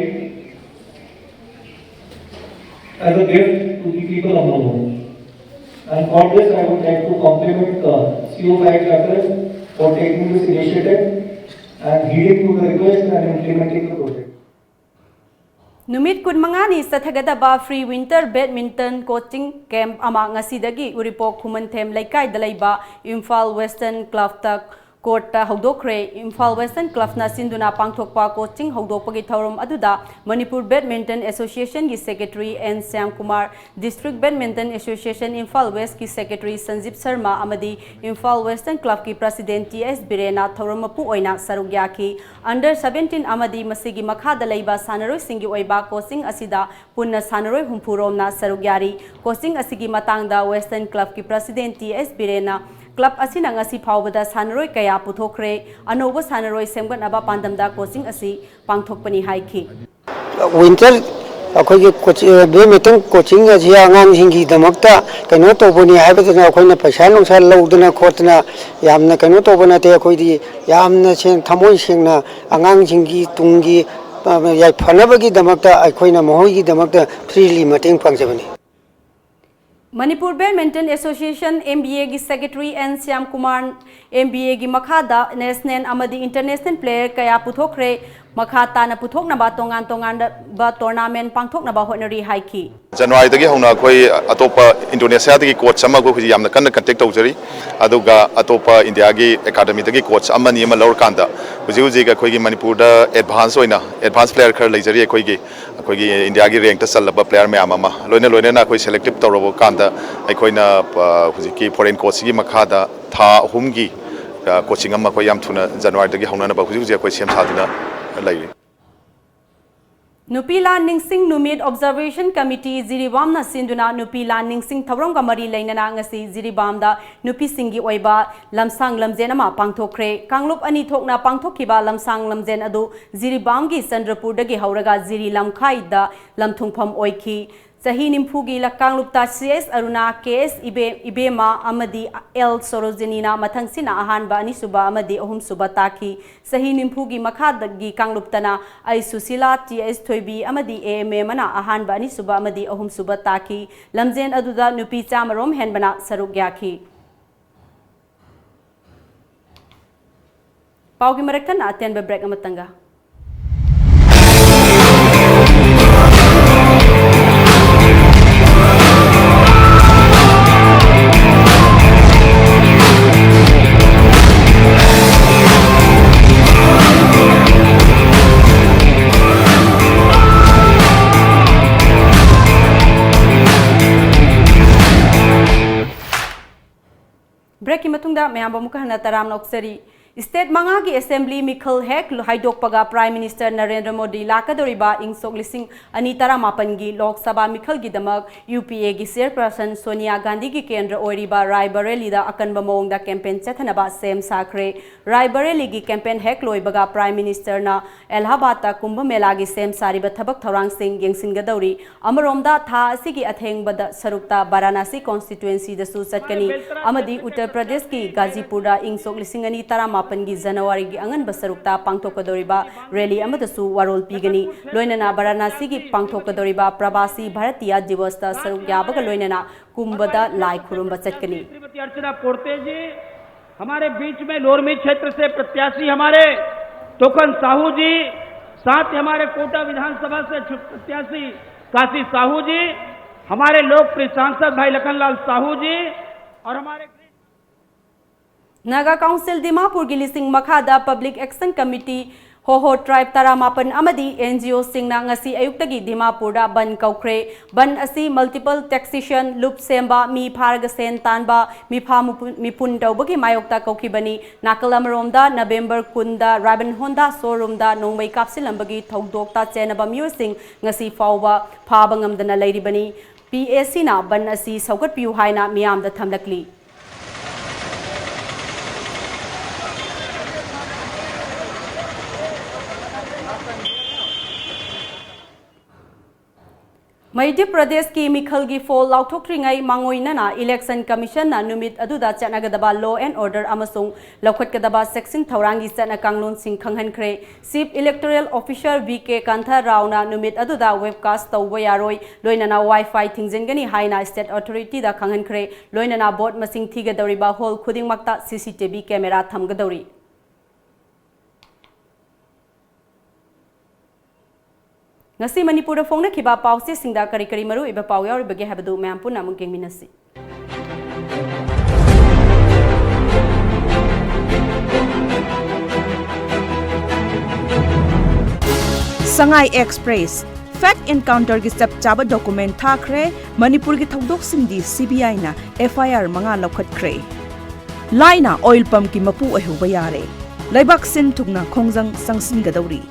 as a gift to the people of Malong. And for this, I would like to compliment the C O Firecrackers for taking this initiative and heeding to the request and implementing the project. ꯅꯨꯃꯤꯠ ꯀꯨꯟꯃꯉꯥꯅꯤ ꯆꯠꯊꯒꯗꯕ free winter badminton coaching camp ꯑꯃ ꯉꯁꯤꯗꯒꯤ ꯎꯔꯤꯄꯣꯛ ꯈꯨꯃꯟꯊꯦꯝ ꯂꯩꯀꯥꯏꯗ ꯂꯩꯕ Imphal Western Club ꯇ court ꯇ ꯍꯧꯗꯣꯛꯈ꯭ꯔꯦ꯫ Imphal Western Club ꯅ ꯁꯤꯟꯗꯨꯅ ꯄꯥꯡꯊꯣꯛꯄ coaching ꯍꯧꯗꯣꯛꯄꯒꯤ ꯊꯧꯔꯝ ꯑꯗꯨꯗ ꯃꯅꯤꯄꯨꯔ Badminton Association ꯒꯤ secretary N Shyamkumar, District Badminton Association Imphal West ꯀꯤ secretary ꯁꯟꯖꯤꯞ ꯁꯔꯃ ꯑꯃꯗꯤ ꯏꯝꯐꯥꯜ Western Club ꯀꯤ president T S ꯕꯤꯔꯦꯟꯅ ꯊꯧꯔꯝ ꯃꯄꯨ ꯑꯣꯏꯅ ꯁꯔꯨꯛ ꯌꯥꯈꯤ꯫ Under seventeen ꯑꯃꯗꯤ ꯃꯁꯤꯒꯤ ꯃꯈꯥꯗ ꯂꯩꯕ ꯁꯥꯟꯅꯔꯣꯏꯁꯤꯡꯒꯤ ꯑꯣꯏꯕ coaching ꯑꯁꯤꯗ ꯄꯨꯟꯅ ꯁꯥꯟꯅꯔꯣꯏ ꯍꯨꯝꯐꯨ ꯔꯣꯝꯅ ꯁꯔꯨꯛ ꯌꯥꯔꯤ꯫ Coaching ꯑꯁꯤꯒꯤ ꯃꯇꯥꯡꯗ Western Club ꯀꯤ president T S ꯕꯤꯔꯦꯟꯅ club ꯑꯁꯤꯅ ꯉꯁꯤ ꯐꯥꯎꯕꯗ ꯁꯥꯟꯅꯔꯣꯏ ꯀꯌꯥ ꯄꯨꯊꯣꯛꯈ꯭ꯔꯦ, ꯑꯅꯧꯕ ꯁꯥꯟꯅꯔꯣꯏ ꯁꯦꯝꯒꯠꯅꯕ ꯄꯥꯟꯗꯝꯗ coaching ꯑꯁꯤ ꯄꯥꯡꯊꯣꯛꯄꯅꯤ ꯍꯥꯏꯈꯤ꯫ Winter ꯑꯩꯈꯣꯏꯒꯤ coach-, badminton coaching ꯑꯁꯤ ꯑꯉꯥꯡꯁꯤꯡꯒꯤꯗꯃꯛꯇ ꯀꯩꯅꯣ ꯇꯧꯕꯅꯤ ꯍꯥꯏꯕꯗꯨꯅ ꯑꯩꯈꯣꯏꯅ ꯄꯩꯁꯥ ꯅꯨꯡꯁꯥ ꯂꯧꯗꯅ ꯈꯣꯠꯇꯅ ꯌꯥꯝꯅ ꯀꯩꯅꯣ ꯇꯧꯕ ꯅꯠꯇꯦ꯫ ꯑꯩꯈꯣꯏꯗꯤ ꯌꯥꯝꯅ ꯁꯦꯡ-, ꯊꯃꯣꯏ ꯁꯦꯡꯅ ꯑꯉꯥꯡꯁꯤꯡꯒꯤ ꯇꯨꯡꯒꯤ, ꯑ, ꯌꯥꯏꯐꯅꯕꯒꯤꯗꯃꯛꯇ ꯑꯩꯈꯣꯏꯅ ꯃꯈꯣꯏꯒꯤꯗꯃꯛꯇ freely ꯃꯇꯦꯡ ꯄꯥꯡꯖꯕꯅꯤ꯫ Manipur Badminton Association, M B A ꯒꯤ Secretary N Shyam Kumar, M B A ꯒꯤ ꯃꯈꯥꯗ national ꯑꯃꯗꯤ international player ꯀꯌꯥ ꯄꯨꯊꯣꯛꯈ꯭ꯔꯦ꯫ ꯃꯈꯥ ꯇꯥꯅ ꯄꯨꯊꯣꯛꯅꯕ ꯇꯣꯉꯥꯟ ꯇꯣꯉꯥꯟꯕ tournament ꯄꯥꯡꯊꯣꯛꯅꯕ ꯍꯣꯠꯅꯔꯤ ꯍꯥꯏꯈꯤ꯫ ꯖꯅꯋꯥꯔꯤꯗꯒꯤ ꯍꯧꯅ ꯑꯩꯈꯣꯏ ꯑꯇꯣꯞꯄ ꯏꯟꯗꯣꯅꯦꯁꯤꯌꯥꯗꯒꯤ coach ꯑꯃ ꯑꯩꯈꯣꯏ ꯍꯧꯖꯤꯛ ꯌꯥꯝꯅ ꯀꯟꯅ contact ꯇꯧꯖꯔꯤ, ꯑꯗꯨꯒ ꯑꯇꯣꯞꯄ ꯏꯟꯗꯤꯌꯥꯒꯤ academyꯗꯒꯤ coach ꯑꯃꯅꯤ ꯑꯃ ꯂꯧꯔꯀꯥꯟꯗ ꯍꯧꯖꯤꯛ ꯍꯧꯖꯤꯛ ꯑꯩꯈꯣꯏꯒꯤ ꯃꯅꯤꯄꯨꯔꯗ advance ꯑꯣꯏꯅ advance player ꯈꯔ ꯂꯩꯖꯔꯤ꯫ ꯑꯩꯈꯣꯏꯒꯤ ꯑꯩꯈꯣꯏꯒꯤ ꯏꯟꯗꯤꯌꯥꯒꯤ rankꯇ ꯆꯜꯂꯕ player ꯃꯌꯥꯝ ꯑꯃ ꯂꯣꯏꯅ ꯂꯣꯏꯅꯅ ꯑꯩꯈꯣꯏ selective ꯇꯧꯔꯕ ꯀꯥꯟꯗ ꯑꯩꯈꯣꯏꯅ, ꯑ, ꯍꯧꯖꯤꯛꯀꯤ foreign coachꯁꯤꯒꯤ ꯃꯈꯥꯗ ꯊꯥ ꯑꯍꯨꯝꯒꯤ, ꯑ, coaching ꯑꯃ ꯑꯩꯈꯣꯏ ꯌꯥꯝ ꯊꯨꯅ ꯖꯅꯋꯥꯔꯤꯗꯒꯤ ꯍꯧꯅꯅꯕ ꯍꯧꯖꯤꯛ ꯍꯧꯖꯤꯛ ꯑꯩꯈꯣꯏ ꯁꯦꯝ ꯁꯥꯗꯨꯅ ꯂꯩꯔꯤ꯫ ꯅꯨꯄꯤ ꯂꯥꯟ ꯅꯤꯡꯁꯤꯡ ꯅꯨꯃꯤꯠ Observation Committee ꯖꯤꯔꯤꯕꯥꯝꯅ ꯁꯤꯟꯗꯨꯅ ꯅꯨꯄꯤ ꯂꯥꯟ ꯅꯤꯡꯁꯤꯡ ꯊꯧꯔꯝꯒ ꯃꯔꯤ ꯂꯩꯅꯅ ꯉꯁꯤ ꯖꯤꯔꯤꯕꯥꯝꯗ ꯅꯨꯄꯤꯁꯤꯡꯒꯤ ꯑꯣꯏꯕ ꯂꯝꯁꯥꯡ ꯂꯝꯖꯦꯟ ꯑꯃ ꯄꯥꯡꯊꯣꯛꯈ꯭ꯔꯦ꯫ ꯀꯥꯡꯂꯨꯞ ꯑꯅꯤ ꯊꯣꯛꯅ ꯄꯥꯡꯊꯣꯛꯈꯤꯕ ꯂꯝꯁꯥꯡ ꯂꯝꯖꯦꯟ ꯑꯗꯨ ꯖꯤꯔꯤꯕꯥꯝꯒꯤ ꯆꯟꯗ꯭ꯔꯄꯨꯔꯗꯒꯤ ꯍꯧꯔꯒ ꯖꯤꯔꯤ ꯂꯝꯈꯥꯏꯗ ꯂꯝꯊꯨꯡꯐꯝ ꯑꯣꯏꯈꯤ꯫ ꯆꯍꯤ ꯅꯤꯐꯨꯒꯤ ꯂ-, ꯀꯥꯡꯂꯨꯞꯇ ꯁꯤ ꯑꯦꯁ ꯑꯔꯨꯅꯥ, ꯀꯦ ꯑꯦꯁ ꯏꯕꯦ-, ꯏꯕꯦꯝꯃ ꯑꯃꯗꯤ ꯑꯦꯜ ꯁꯣꯔꯣꯖꯤꯅꯤꯅ ꯃꯊꯪꯁꯤꯅ ꯑꯍꯥꯟꯕ, ꯑꯅꯤꯁꯨꯕ ꯑꯃꯗꯤ ꯑꯍꯨꯝꯁꯨꯕ ꯇꯥꯈꯤ꯫ ꯆꯍꯤ ꯅꯤꯐꯨꯒꯤ ꯃꯈꯥꯗꯒꯤ ꯀꯥꯡꯂꯨꯞꯇꯅ ꯑꯩ ꯁꯨꯁꯤꯂꯥ, ꯇꯤ ꯑꯦꯁ ꯊꯣꯏꯕꯤ ꯑꯃꯗꯤ ꯑꯦ ꯑꯦꯝ ꯑꯦꯝ ꯑꯃꯅ ꯑꯍꯥꯟꯕ, ꯑꯅꯤꯁꯨꯕ ꯑꯃꯗꯤ ꯑꯍꯨꯝꯁꯨꯕ ꯇꯥꯈꯤ꯫ ꯂꯝꯖꯦꯟ ꯑꯗꯨꯗ ꯅꯨꯄꯤ ꯆꯥꯃꯔꯣꯝ ꯍꯦꯟꯕꯅ ꯁꯔꯨꯛ ꯌꯥꯈꯤ꯫ ꯄꯥꯎꯒꯤ ꯃꯔꯛ ꯊꯠꯅ ꯑꯇꯦꯟꯕ break ꯑꯃꯇꯪꯒ꯫ Breakꯀꯤ ꯃꯇꯨꯡꯗ ꯃꯌꯥꯝꯕꯨ ꯑꯃꯨꯛꯀ ꯍꯟꯅ ꯇꯔꯥꯝꯅ ꯑꯣꯛꯆꯔꯤ꯫ State ꯃꯉꯥꯒꯤ Assembly ꯃꯤꯈꯜ ꯍꯦꯛ ꯍꯥꯏꯗꯣꯛꯄꯒ Prime Minister ꯅꯔꯦꯟꯗ꯭ꯔ ꯃꯣꯗꯤ ꯂꯥꯛꯀꯗꯧꯔꯤꯕ ꯏꯪ ꯁꯣꯛ ꯂꯤꯁꯤꯡ ꯑꯅꯤ ꯇꯔꯥꯃꯥꯄꯟꯒꯤ ꯂꯣꯛ ꯁꯚꯥ ꯃꯤꯈꯜꯒꯤꯗꯃꯛ ꯌꯨ ꯄꯤ ꯑꯦꯒꯤ Chairperson ꯁꯣꯅꯤꯌꯥ ꯒꯥꯟꯙꯤꯒꯤ ꯀꯦꯟꯗ꯭ꯔ ꯑꯣꯏꯔꯤꯕ ꯔꯥꯏꯕꯔꯦꯂꯤꯗ ꯑꯀꯟꯕ ꯃꯑꯣꯡꯗ campaign ꯆꯠꯊꯅꯕ ꯁꯦꯝ ꯁꯥꯈ꯭ꯔꯦ꯫ ꯔꯥꯏꯕꯔꯦꯂꯤꯒꯤ campaign ꯍꯦꯛ ꯂꯣꯏꯕꯒ Prime Ministerꯅ ꯑꯦꯂꯥꯍꯥꯕꯥꯗꯇ ꯀꯨꯝꯚ ꯃꯦꯂꯥꯒꯤ ꯁꯦꯝ ꯁꯥꯔꯤꯕ ꯊꯕꯛ ꯊꯧꯔꯥꯡꯁꯤꯡ ꯌꯦꯡꯁꯤꯟꯒꯗꯧꯔꯤ꯫ ꯑꯃꯔꯣꯝꯗ, ꯊꯥ ꯑꯁꯤꯒꯤ ꯑꯊꯦꯡꯕꯗ ꯁꯔꯨꯛꯇ ꯕꯥꯔꯥꯅꯥꯁꯤ constituencyꯗꯁꯨ ꯆꯠꯀꯅꯤ ꯑꯃꯗꯤ ꯎꯠꯇꯔ ꯄ꯭ꯔꯗꯦꯁꯀꯤ ꯒꯥꯖꯤꯄꯨꯔꯗ ꯏꯪ ꯁꯣꯛ ꯂꯤꯁꯤꯡ ꯑꯅꯤ ꯇꯔꯥꯃꯥꯄꯟꯒꯤ ꯖꯅꯋꯥꯔꯤꯒꯤ ꯑꯉꯟꯕ ꯁꯔꯨꯛꯇ ꯄꯥꯡꯊꯣꯛꯀꯗꯧꯔꯤꯕ rally ꯑꯃꯗꯁꯨ ꯋꯥꯔꯣꯜ ꯄꯤꯒꯅꯤ꯫ ꯂꯣꯏꯅꯅ ꯕꯥꯔꯥꯅꯥꯁꯤꯒꯤ ꯄꯥꯡꯊꯣꯛꯀꯗꯧꯔꯤꯕ ꯄ꯭ꯔꯕꯥꯁꯤ ꯚꯥꯔꯇꯤꯌꯥ ꯗꯤꯋꯁꯇ ꯁꯔꯨꯛ ꯌꯥꯕꯒ ꯂꯣꯏꯅꯅ ꯀꯨꯝꯕꯗ ꯂꯥꯏ ꯈꯨꯔꯨꯝꯕ ꯆꯠꯀꯅꯤ꯫ श्रीमती अर्चना पोर्ते जी, हमारे बीच में लोरमी क्षेत्र से प्रत्याशी हमारे तोकन साहू जी, साथ ही हमारे कोटा विधानसभा से प्रत्याशी काशी साहू जी, हमारे लोकप्रिय सांसद भाई लखनलाल साहू जी और हमारे Naga Council ꯗꯤꯃꯥꯄꯨꯔꯒꯤ ꯂꯤꯁꯤꯡ ꯃꯈꯥꯗ Public Action Committee, ꯍꯣꯍꯣ tribe ꯇꯔꯥꯃꯥꯄꯟ ꯑꯃꯗꯤ NGO ꯁꯤꯡꯅ ꯉꯁꯤ ꯑꯌꯨꯛꯇꯒꯤ ꯗꯤꯃꯥꯄꯨꯔꯗ ꯕꯟ ꯀꯧꯈ꯭ꯔꯦ꯫ ꯕꯟ ꯑꯁꯤ multiple taxation, ꯂꯨꯞ ꯁꯦꯝꯕ, ꯃꯤ ꯐꯥꯔꯒ ꯁꯦꯟ ꯇꯥꯟꯕ, ꯃꯤꯐꯥ ꯃꯨꯄꯨ-, ꯃꯤꯄꯨꯟ ꯇꯧꯕꯒꯤ ꯃꯥꯌꯣꯛꯇ ꯀꯧꯈꯤꯕꯅꯤ꯫ ꯅꯥꯀꯜ ꯑꯃꯔꯣꯝꯗ November ꯀꯨꯟꯗ Raven Honda showroom ꯗ ꯅꯣꯡꯃꯩ ꯀꯥꯞꯁꯤꯜꯂꯝꯕꯒꯤ ꯊꯧꯗꯣꯛꯇ ꯆꯦꯟꯅꯕ ꯃꯤꯑꯣꯏꯁꯤꯡ ꯉꯁꯤ ꯐꯥꯎꯕ ꯐꯥꯕ ꯉꯝꯗꯅ ꯂꯩꯔꯤꯕꯅꯤ꯫ PAC ꯅ ꯕꯟ ꯑꯁꯤ ꯁꯧꯒꯠꯄꯤꯌꯨ ꯍꯥꯏꯅ ꯃꯤꯌꯥꯝꯗ ꯊꯝꯂꯛꯂꯤ꯫ ꯃꯙ꯭ꯌ ꯄ꯭ꯔꯗꯦꯁꯀꯤ ꯃꯤꯈꯜꯒꯤ ꯐꯣꯜ ꯂꯥꯎꯊꯣꯛꯇ꯭ꯔꯤꯉꯩ ꯃꯥꯡꯑꯣꯏꯅꯅ Election Commission ꯅ ꯅꯨꯃꯤꯠ ꯑꯗꯨꯗ ꯆꯠꯅꯒꯗꯕ law and order ꯑꯃꯁꯨꯡ ꯂꯧꯈꯠꯀꯗꯕ ꯆꯦꯛꯁꯤꯟ ꯊꯧꯔꯥꯡꯒꯤ ꯆꯠꯅ ꯀꯥꯡꯂꯣꯟꯁꯤꯡ ꯈꯪꯍꯟꯈ꯭ꯔꯦ꯫ Chief Electoral Officer V K Kantha Rao ꯅ ꯅꯨꯃꯤꯠ ꯑꯗꯨꯗ webcast ꯇꯧꯕ ꯌꯥꯔꯣꯏ, ꯂꯣꯏꯅꯅ Wi-Fi ꯊꯤꯡꯖꯤꯟꯒꯅꯤ ꯍꯥꯏꯅ State Authority ꯗ ꯈꯪꯍꯟꯈ꯭ꯔꯦ꯫ ꯂꯣꯏꯅꯅ vote ꯃꯁꯤꯡ ꯊꯤꯒꯗꯧꯔꯤꯕ hall ꯈꯨꯗꯤꯡꯃꯛꯇ CCTV camera ꯊꯝꯒꯗꯧꯔꯤ꯫ ꯉꯁꯤ ꯃꯅꯤꯄꯨꯔꯗ ꯐꯣꯡꯅꯈꯤꯕ ꯄꯥꯎꯆꯦꯁꯤꯡꯗ ꯀꯔꯤ ꯀꯔꯤ ꯃꯔꯨꯑꯣꯏꯕ ꯄꯥꯎ ꯌꯥꯎꯔꯤꯕꯒꯦ ꯍꯥꯏꯕꯗꯨ ꯃꯌꯥꯝ ꯄꯨꯟꯅ ꯑꯃꯨꯛ ꯌꯦꯡꯃꯤꯟꯅꯁꯤ꯫ Sangai Express, fake encounter ꯒꯤ ꯆꯞ ꯆꯥꯕ document ꯊꯥꯈ꯭ꯔꯦ꯫ ꯃꯅꯤꯄꯨꯔꯒꯤ ꯊꯧꯗꯣꯛꯁꯤꯡꯗꯤ CBI ꯅ FIR ꯃꯉꯥ ꯂꯧꯈꯠꯈ꯭ꯔꯦ꯫ ꯂꯥꯏꯅ oil pump ꯀꯤ ꯃꯄꯨ ꯑꯣꯏꯍꯧꯕ ꯌꯥꯔꯦ꯫ ꯂꯩꯕꯥꯛ ꯁꯤꯟ ꯊꯨꯡꯅ ꯈꯣꯡꯖꯪ ꯆꯪꯁꯤꯟꯒꯗꯧꯔꯤ꯫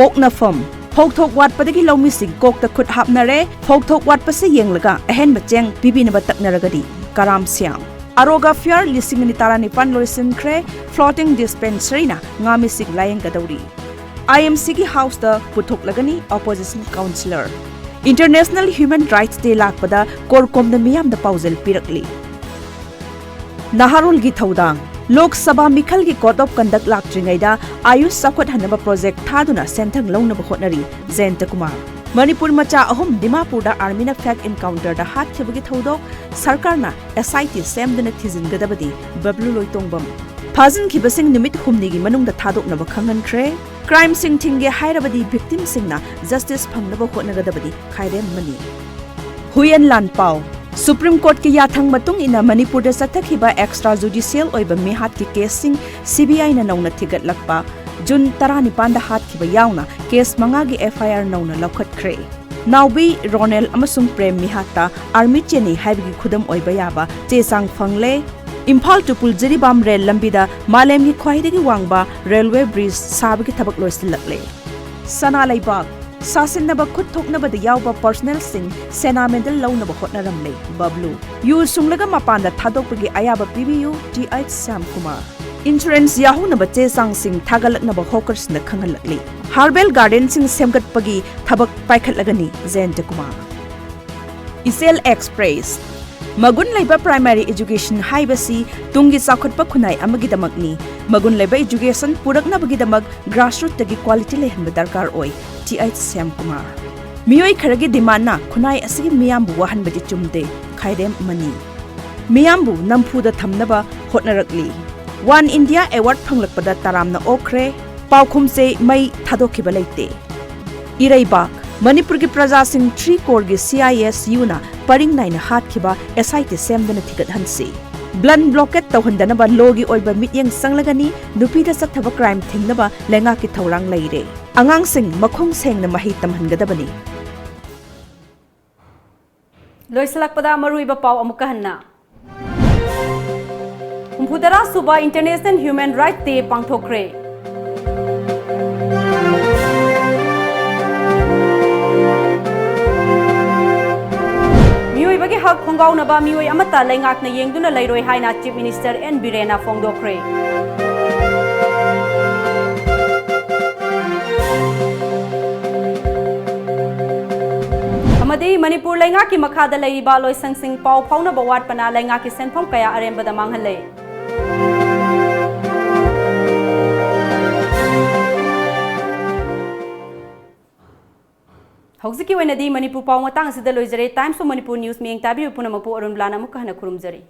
ꯄꯣꯛꯅꯐꯝ, ꯐꯧꯊꯣꯛ ꯋꯥꯠꯄꯗꯒꯤ ꯂꯧꯃꯤꯁꯤꯡ ꯀꯣꯛꯇ ꯈꯨꯠ ꯍꯥꯞꯅꯔꯦ꯫ ꯐꯧꯊꯣꯛ ꯋꯥꯠꯄꯁꯤ ꯌꯦꯡꯂꯒ ꯑꯍꯦꯟꯕ ꯆꯦꯡ ꯄꯤꯕꯤꯅꯕ ꯇꯛꯅꯔꯒꯗꯤ꯫ ꯀꯔꯥꯝ ꯁ꯭ꯌꯥꯝ꯫ ꯑꯔꯣꯒ fair ꯂꯤꯁꯤꯡ ꯑꯅꯤ ꯇꯔꯥꯅꯤꯄꯥꯟ ꯂꯣꯏꯁꯤꯟꯈ꯭ꯔꯦ꯫ Floating dispensary ꯅ ꯉꯥꯃꯤꯁꯤꯡ ꯂꯥꯌꯦꯡꯒꯗꯧꯔꯤ꯫ IMC ꯒꯤ house ꯇ ꯄꯨꯊꯣꯛꯂꯒꯅꯤ opposition councillor꯫ International Human Rights Day ꯂꯥꯛꯄꯗ ꯀꯣꯔꯀꯣꯝꯅ ꯃꯤꯌꯥꯝꯗ ꯄꯥꯎꯖꯦꯜ ꯄꯤꯔꯛꯂꯤ꯫ ꯅꯍꯥꯔꯣꯜꯒꯤ ꯊꯧꯗꯥꯡ꯫ ꯂꯣꯛ ꯁꯚꯥ ꯃꯤꯈꯜꯒꯤ code of conduct ꯂꯥꯛꯇ꯭ꯔꯤꯉꯩꯗ ꯑꯥꯌꯨꯁ ꯆꯥꯎꯈꯠꯍꯟꯅꯕ project ꯊꯥꯗꯨꯅ ꯁꯦꯟꯊꯪ ꯂꯧꯅꯕ ꯍꯣꯠꯅꯔꯤ, ꯖꯌꯟꯇ ꯀꯨꯃꯥꯔ꯫ ꯃꯅꯤꯄꯨꯔ ꯃꯆꯥ ꯑꯍꯨꯝ ꯗꯤꯃꯥꯄꯨꯔꯗ armyꯅ fake encounterꯗ ꯍꯥꯠꯈꯤꯕꯒꯤ ꯊꯧꯗꯣꯛ ꯁꯔꯀꯥꯔꯅ SIT ꯁꯦꯝꯗꯨꯅ ꯊꯤꯖꯤꯟꯒꯗꯕꯗꯤ, ꯕꯕ꯭ꯂꯨ ꯂꯣꯏꯇꯣꯡꯕꯝ꯫ ꯐꯥꯖꯤꯟꯈꯤꯕꯁꯤꯡ ꯅꯨꯃꯤꯠ ꯍꯨꯝꯅꯤꯒꯤ ꯃꯅꯨꯡꯗ ꯊꯥꯗꯣꯛꯅꯕ ꯈꯪꯍꯟꯈ꯭ꯔꯦ꯫ Crimeꯁꯤꯡ ꯊꯤꯡꯒꯦ ꯍꯥꯏꯔꯕꯗꯤ victimꯁꯤꯡꯅ justice ꯐꯪꯅꯕ ꯍꯣꯠꯅꯒꯗꯕꯗꯤ, ꯈꯥꯏꯔꯦꯝ ꯃꯅꯤ꯫ ꯍꯨꯏꯌꯦꯟ ꯂꯥꯟꯄꯥꯎ꯫ Supreme Courtꯀꯤ ꯌꯥꯊꯪ ꯃꯇꯨꯡ ꯏꯟꯅ ꯃꯅꯤꯄꯨꯔꯗ ꯆꯠꯊꯈꯤꯕ extra judicial ꯑꯣꯏꯕ ꯃꯤꯍꯥꯠꯀꯤ caseꯁꯤꯡ CBIꯅ ꯅꯧꯅ ꯊꯤꯒꯠꯂꯛꯄ꯫ June ꯇꯔꯥꯅꯤꯄꯥꯟꯗ ꯍꯥꯠꯈꯤꯕ ꯌꯥꯎꯅ case ꯃꯉꯥꯒꯤ FIR ꯅꯧꯅ ꯂꯧꯈꯠꯈ꯭ꯔꯦ꯫ ꯅꯥꯎꯕꯤ, ꯔꯣꯅꯦꯜ ꯑꯃꯁꯨꯡ ꯄ꯭ꯔꯦꯝ ꯃꯤꯍꯥꯠꯇ army ꯆꯦꯟꯅꯩ ꯍꯥꯏꯕꯒꯤ ꯈꯨꯗꯝ ꯑꯣꯏꯕ ꯌꯥꯕ ꯆꯦ ꯆꯥꯡ ꯐꯪꯂꯦ꯫ ꯏꯝꯐꯥꯜ to ꯄꯨꯜ ꯖꯤꯔꯤꯕꯥꯝ ꯔꯦꯜ ꯂꯝꯕꯤꯗ ꯃꯥꯂꯦꯝꯒꯤ ꯈ꯭ꯋꯥꯏꯗꯒꯤ ꯋꯥꯡꯕ railway bridge ꯁꯥꯕꯒꯤ ꯊꯕꯛ ꯂꯣꯏꯁꯤꯜꯂꯛꯂꯦ꯫ ꯁꯅꯥ ꯂꯩꯕꯥꯛ꯫ ꯁꯥꯁꯤꯟꯅꯕ ꯈꯨꯠ ꯊꯣꯛꯅꯕꯗ ꯌꯥꯎꯕ personnelꯁꯤꯡ ꯁꯦꯅꯥ medal ꯂꯧꯅꯕ ꯍꯣꯠꯅꯔꯝꯂꯦ, ꯕꯕ꯭ꯂꯨ꯫ ꯌꯨ ꯁꯨꯡꯂꯒ ꯃꯄꯥꯟꯗ ꯊꯥꯗꯣꯛꯄꯒꯤ ꯑꯌꯥꯕ ꯄꯤꯕꯤꯌꯨ, ꯇꯤ ꯑꯩꯆ ꯁ꯭ꯌꯥꯝꯀꯨꯃꯥꯔ꯫ Insurance ꯌꯥꯍꯧꯅꯕ ꯆꯦ ꯆꯥꯡꯁꯤꯡ ꯊꯥꯒꯠꯂꯛꯅꯕ hawkersꯅ ꯈꯪꯍꯜꯂꯛꯂꯤ꯫ Herbal gardenꯁꯤꯡ ꯁꯦꯝꯒꯠꯄꯒꯤ ꯊꯕꯛ ꯄꯥꯏꯈꯠꯂꯒꯅꯤ, ꯖꯌꯟꯇꯀꯨꯃꯥꯔ꯫ ꯏꯆꯦꯜ Express꯫ ꯃꯒꯨꯟ ꯂꯩꯕ primary education ꯍꯥꯏꯕꯁꯤ ꯇꯨꯡꯒꯤ ꯆꯥꯎꯈꯠꯄ ꯈꯨꯟꯅꯥꯏ ꯑꯃꯒꯤꯗꯃꯛꯅꯤ꯫ ꯃꯒꯨꯟ ꯂꯩꯕ education ꯄꯨꯔꯛꯅꯕꯒꯤꯗꯃꯛ grassrootꯇꯒꯤ quality ꯂꯩꯍꯟꯕ ꯗꯔꯀꯥꯔ ꯑꯣꯏ, ꯇꯤ ꯑꯩꯆ ꯁ꯭ꯌꯥꯝꯀꯨꯃꯥꯔ꯫ ꯃꯤꯑꯣꯏ ꯈꯔꯒꯤ demandꯅ ꯈꯨꯟꯅꯥꯏ ꯑꯁꯤꯒꯤ ꯃꯤꯌꯥꯝꯕꯨ ꯋꯥꯍꯟꯕꯗꯤ ꯆꯨꯝꯗꯦ, ꯈꯥꯏꯔꯦꯝ ꯃꯅꯤ꯫ ꯃꯤꯌꯥꯝꯕꯨ ꯅꯝꯐꯨꯗ ꯊꯝꯅꯕ ꯍꯣꯠꯅꯔꯛꯂꯤ꯫ One India Award ꯐꯪꯂꯛꯄꯗ ꯇꯔꯥꯝꯅ ꯑꯣꯛꯈ꯭ꯔꯦ꯫ ꯄꯥꯎꯈꯨꯝꯁꯦ ꯃꯩ ꯊꯥꯗꯣꯛꯈꯤꯕ ꯂꯩꯇꯦ꯫ ꯏꯔꯩꯕꯥꯛ꯫ ꯃꯅꯤꯄꯨꯔꯒꯤ ꯄ꯭ꯔꯖꯥꯁꯤꯡ three coreꯒꯤ CISUꯅ ꯄꯔꯤꯡ ꯅꯥꯏꯅ ꯍꯥꯠꯈꯤꯕ SIT ꯁꯦꯝꯗꯨꯅ ꯊꯤꯒꯠꯍꯟꯁꯤ꯫ Blunt blockade ꯇꯧꯍꯟꯗꯅꯕ lawꯒꯤ ꯑꯣꯏꯕ ꯃꯤꯠꯌꯦꯡ ꯆꯪꯂꯒꯅꯤ꯫ ꯅꯨꯄꯤꯗ ꯆꯠꯊꯕ crime ꯊꯤꯡꯅꯕ ꯂꯩꯉꯥꯛꯀꯤ ꯊꯧꯔꯥꯡ ꯂꯩꯔꯦ꯫ ꯑꯉꯥꯡꯁꯤꯡ ꯃꯈꯣꯡ ꯁꯦꯡꯅ ꯃꯍꯩ ꯇꯝꯍꯟꯒꯗꯕꯅꯤ꯫ ꯂꯣꯏꯁꯤꯜꯂꯛꯄꯗ ꯃꯔꯨꯑꯣꯏꯕ ꯄꯥꯎ ꯑꯃꯨꯛꯀ ꯍꯟꯅ꯫ ꯍꯨꯝꯐꯨꯇꯔꯥ ꯁꯨꯕ International Human Rights Day ꯄꯥꯡꯊꯣꯛꯈ꯭ꯔꯦ꯫ ꯃꯤꯑꯣꯏꯕꯒꯤ ꯍꯛ ꯈꯣꯡꯒꯥꯎꯅꯕ ꯃꯤꯑꯣꯏ ꯑꯃꯠꯇ ꯂꯩꯉꯥꯛꯅ ꯌꯦꯡꯗꯨꯅ ꯂꯩꯔꯣꯏ ꯍꯥꯏꯅ Chief Minister N ꯕꯤꯔꯦꯟꯅ ꯐꯣꯡꯗꯣꯛꯈ꯭ꯔꯦ꯫ ꯑꯃꯗꯤ ꯃꯅꯤꯄꯨꯔ ꯂꯩꯉꯥꯛꯀꯤ ꯃꯈꯥꯗ ꯂꯩꯔꯤꯕ ꯂꯣꯏꯁꯪꯁꯤꯡ ꯄꯥꯎ ꯐꯥꯎꯅꯕ ꯋꯥꯠꯄꯅ ꯂꯩꯉꯥꯛꯀꯤ ꯁꯦꯟꯐꯝ ꯀꯌꯥ ꯑꯔꯦꯝꯕꯗ ꯃꯥꯡꯍꯜꯂꯦ꯫ ꯍꯧꯖꯤꯛꯀꯤ ꯑꯣꯏꯅꯗꯤ ꯃꯅꯤꯄꯨꯔ ꯄꯥꯎ ꯃꯇꯥꯡ ꯑꯁꯤꯗ ꯂꯣꯏꯖꯔꯦ꯫ Times of Manipur News ꯃꯤꯠꯌꯦꯡ ꯇꯥꯕꯤꯔꯤꯕ ꯄꯨꯝꯅꯃꯛꯄꯨ ꯑꯔꯨꯟꯕꯂꯥꯅ ꯑꯃꯨꯛꯀ ꯍꯟꯅ ꯈꯨꯔꯨꯝꯖꯔꯤ꯫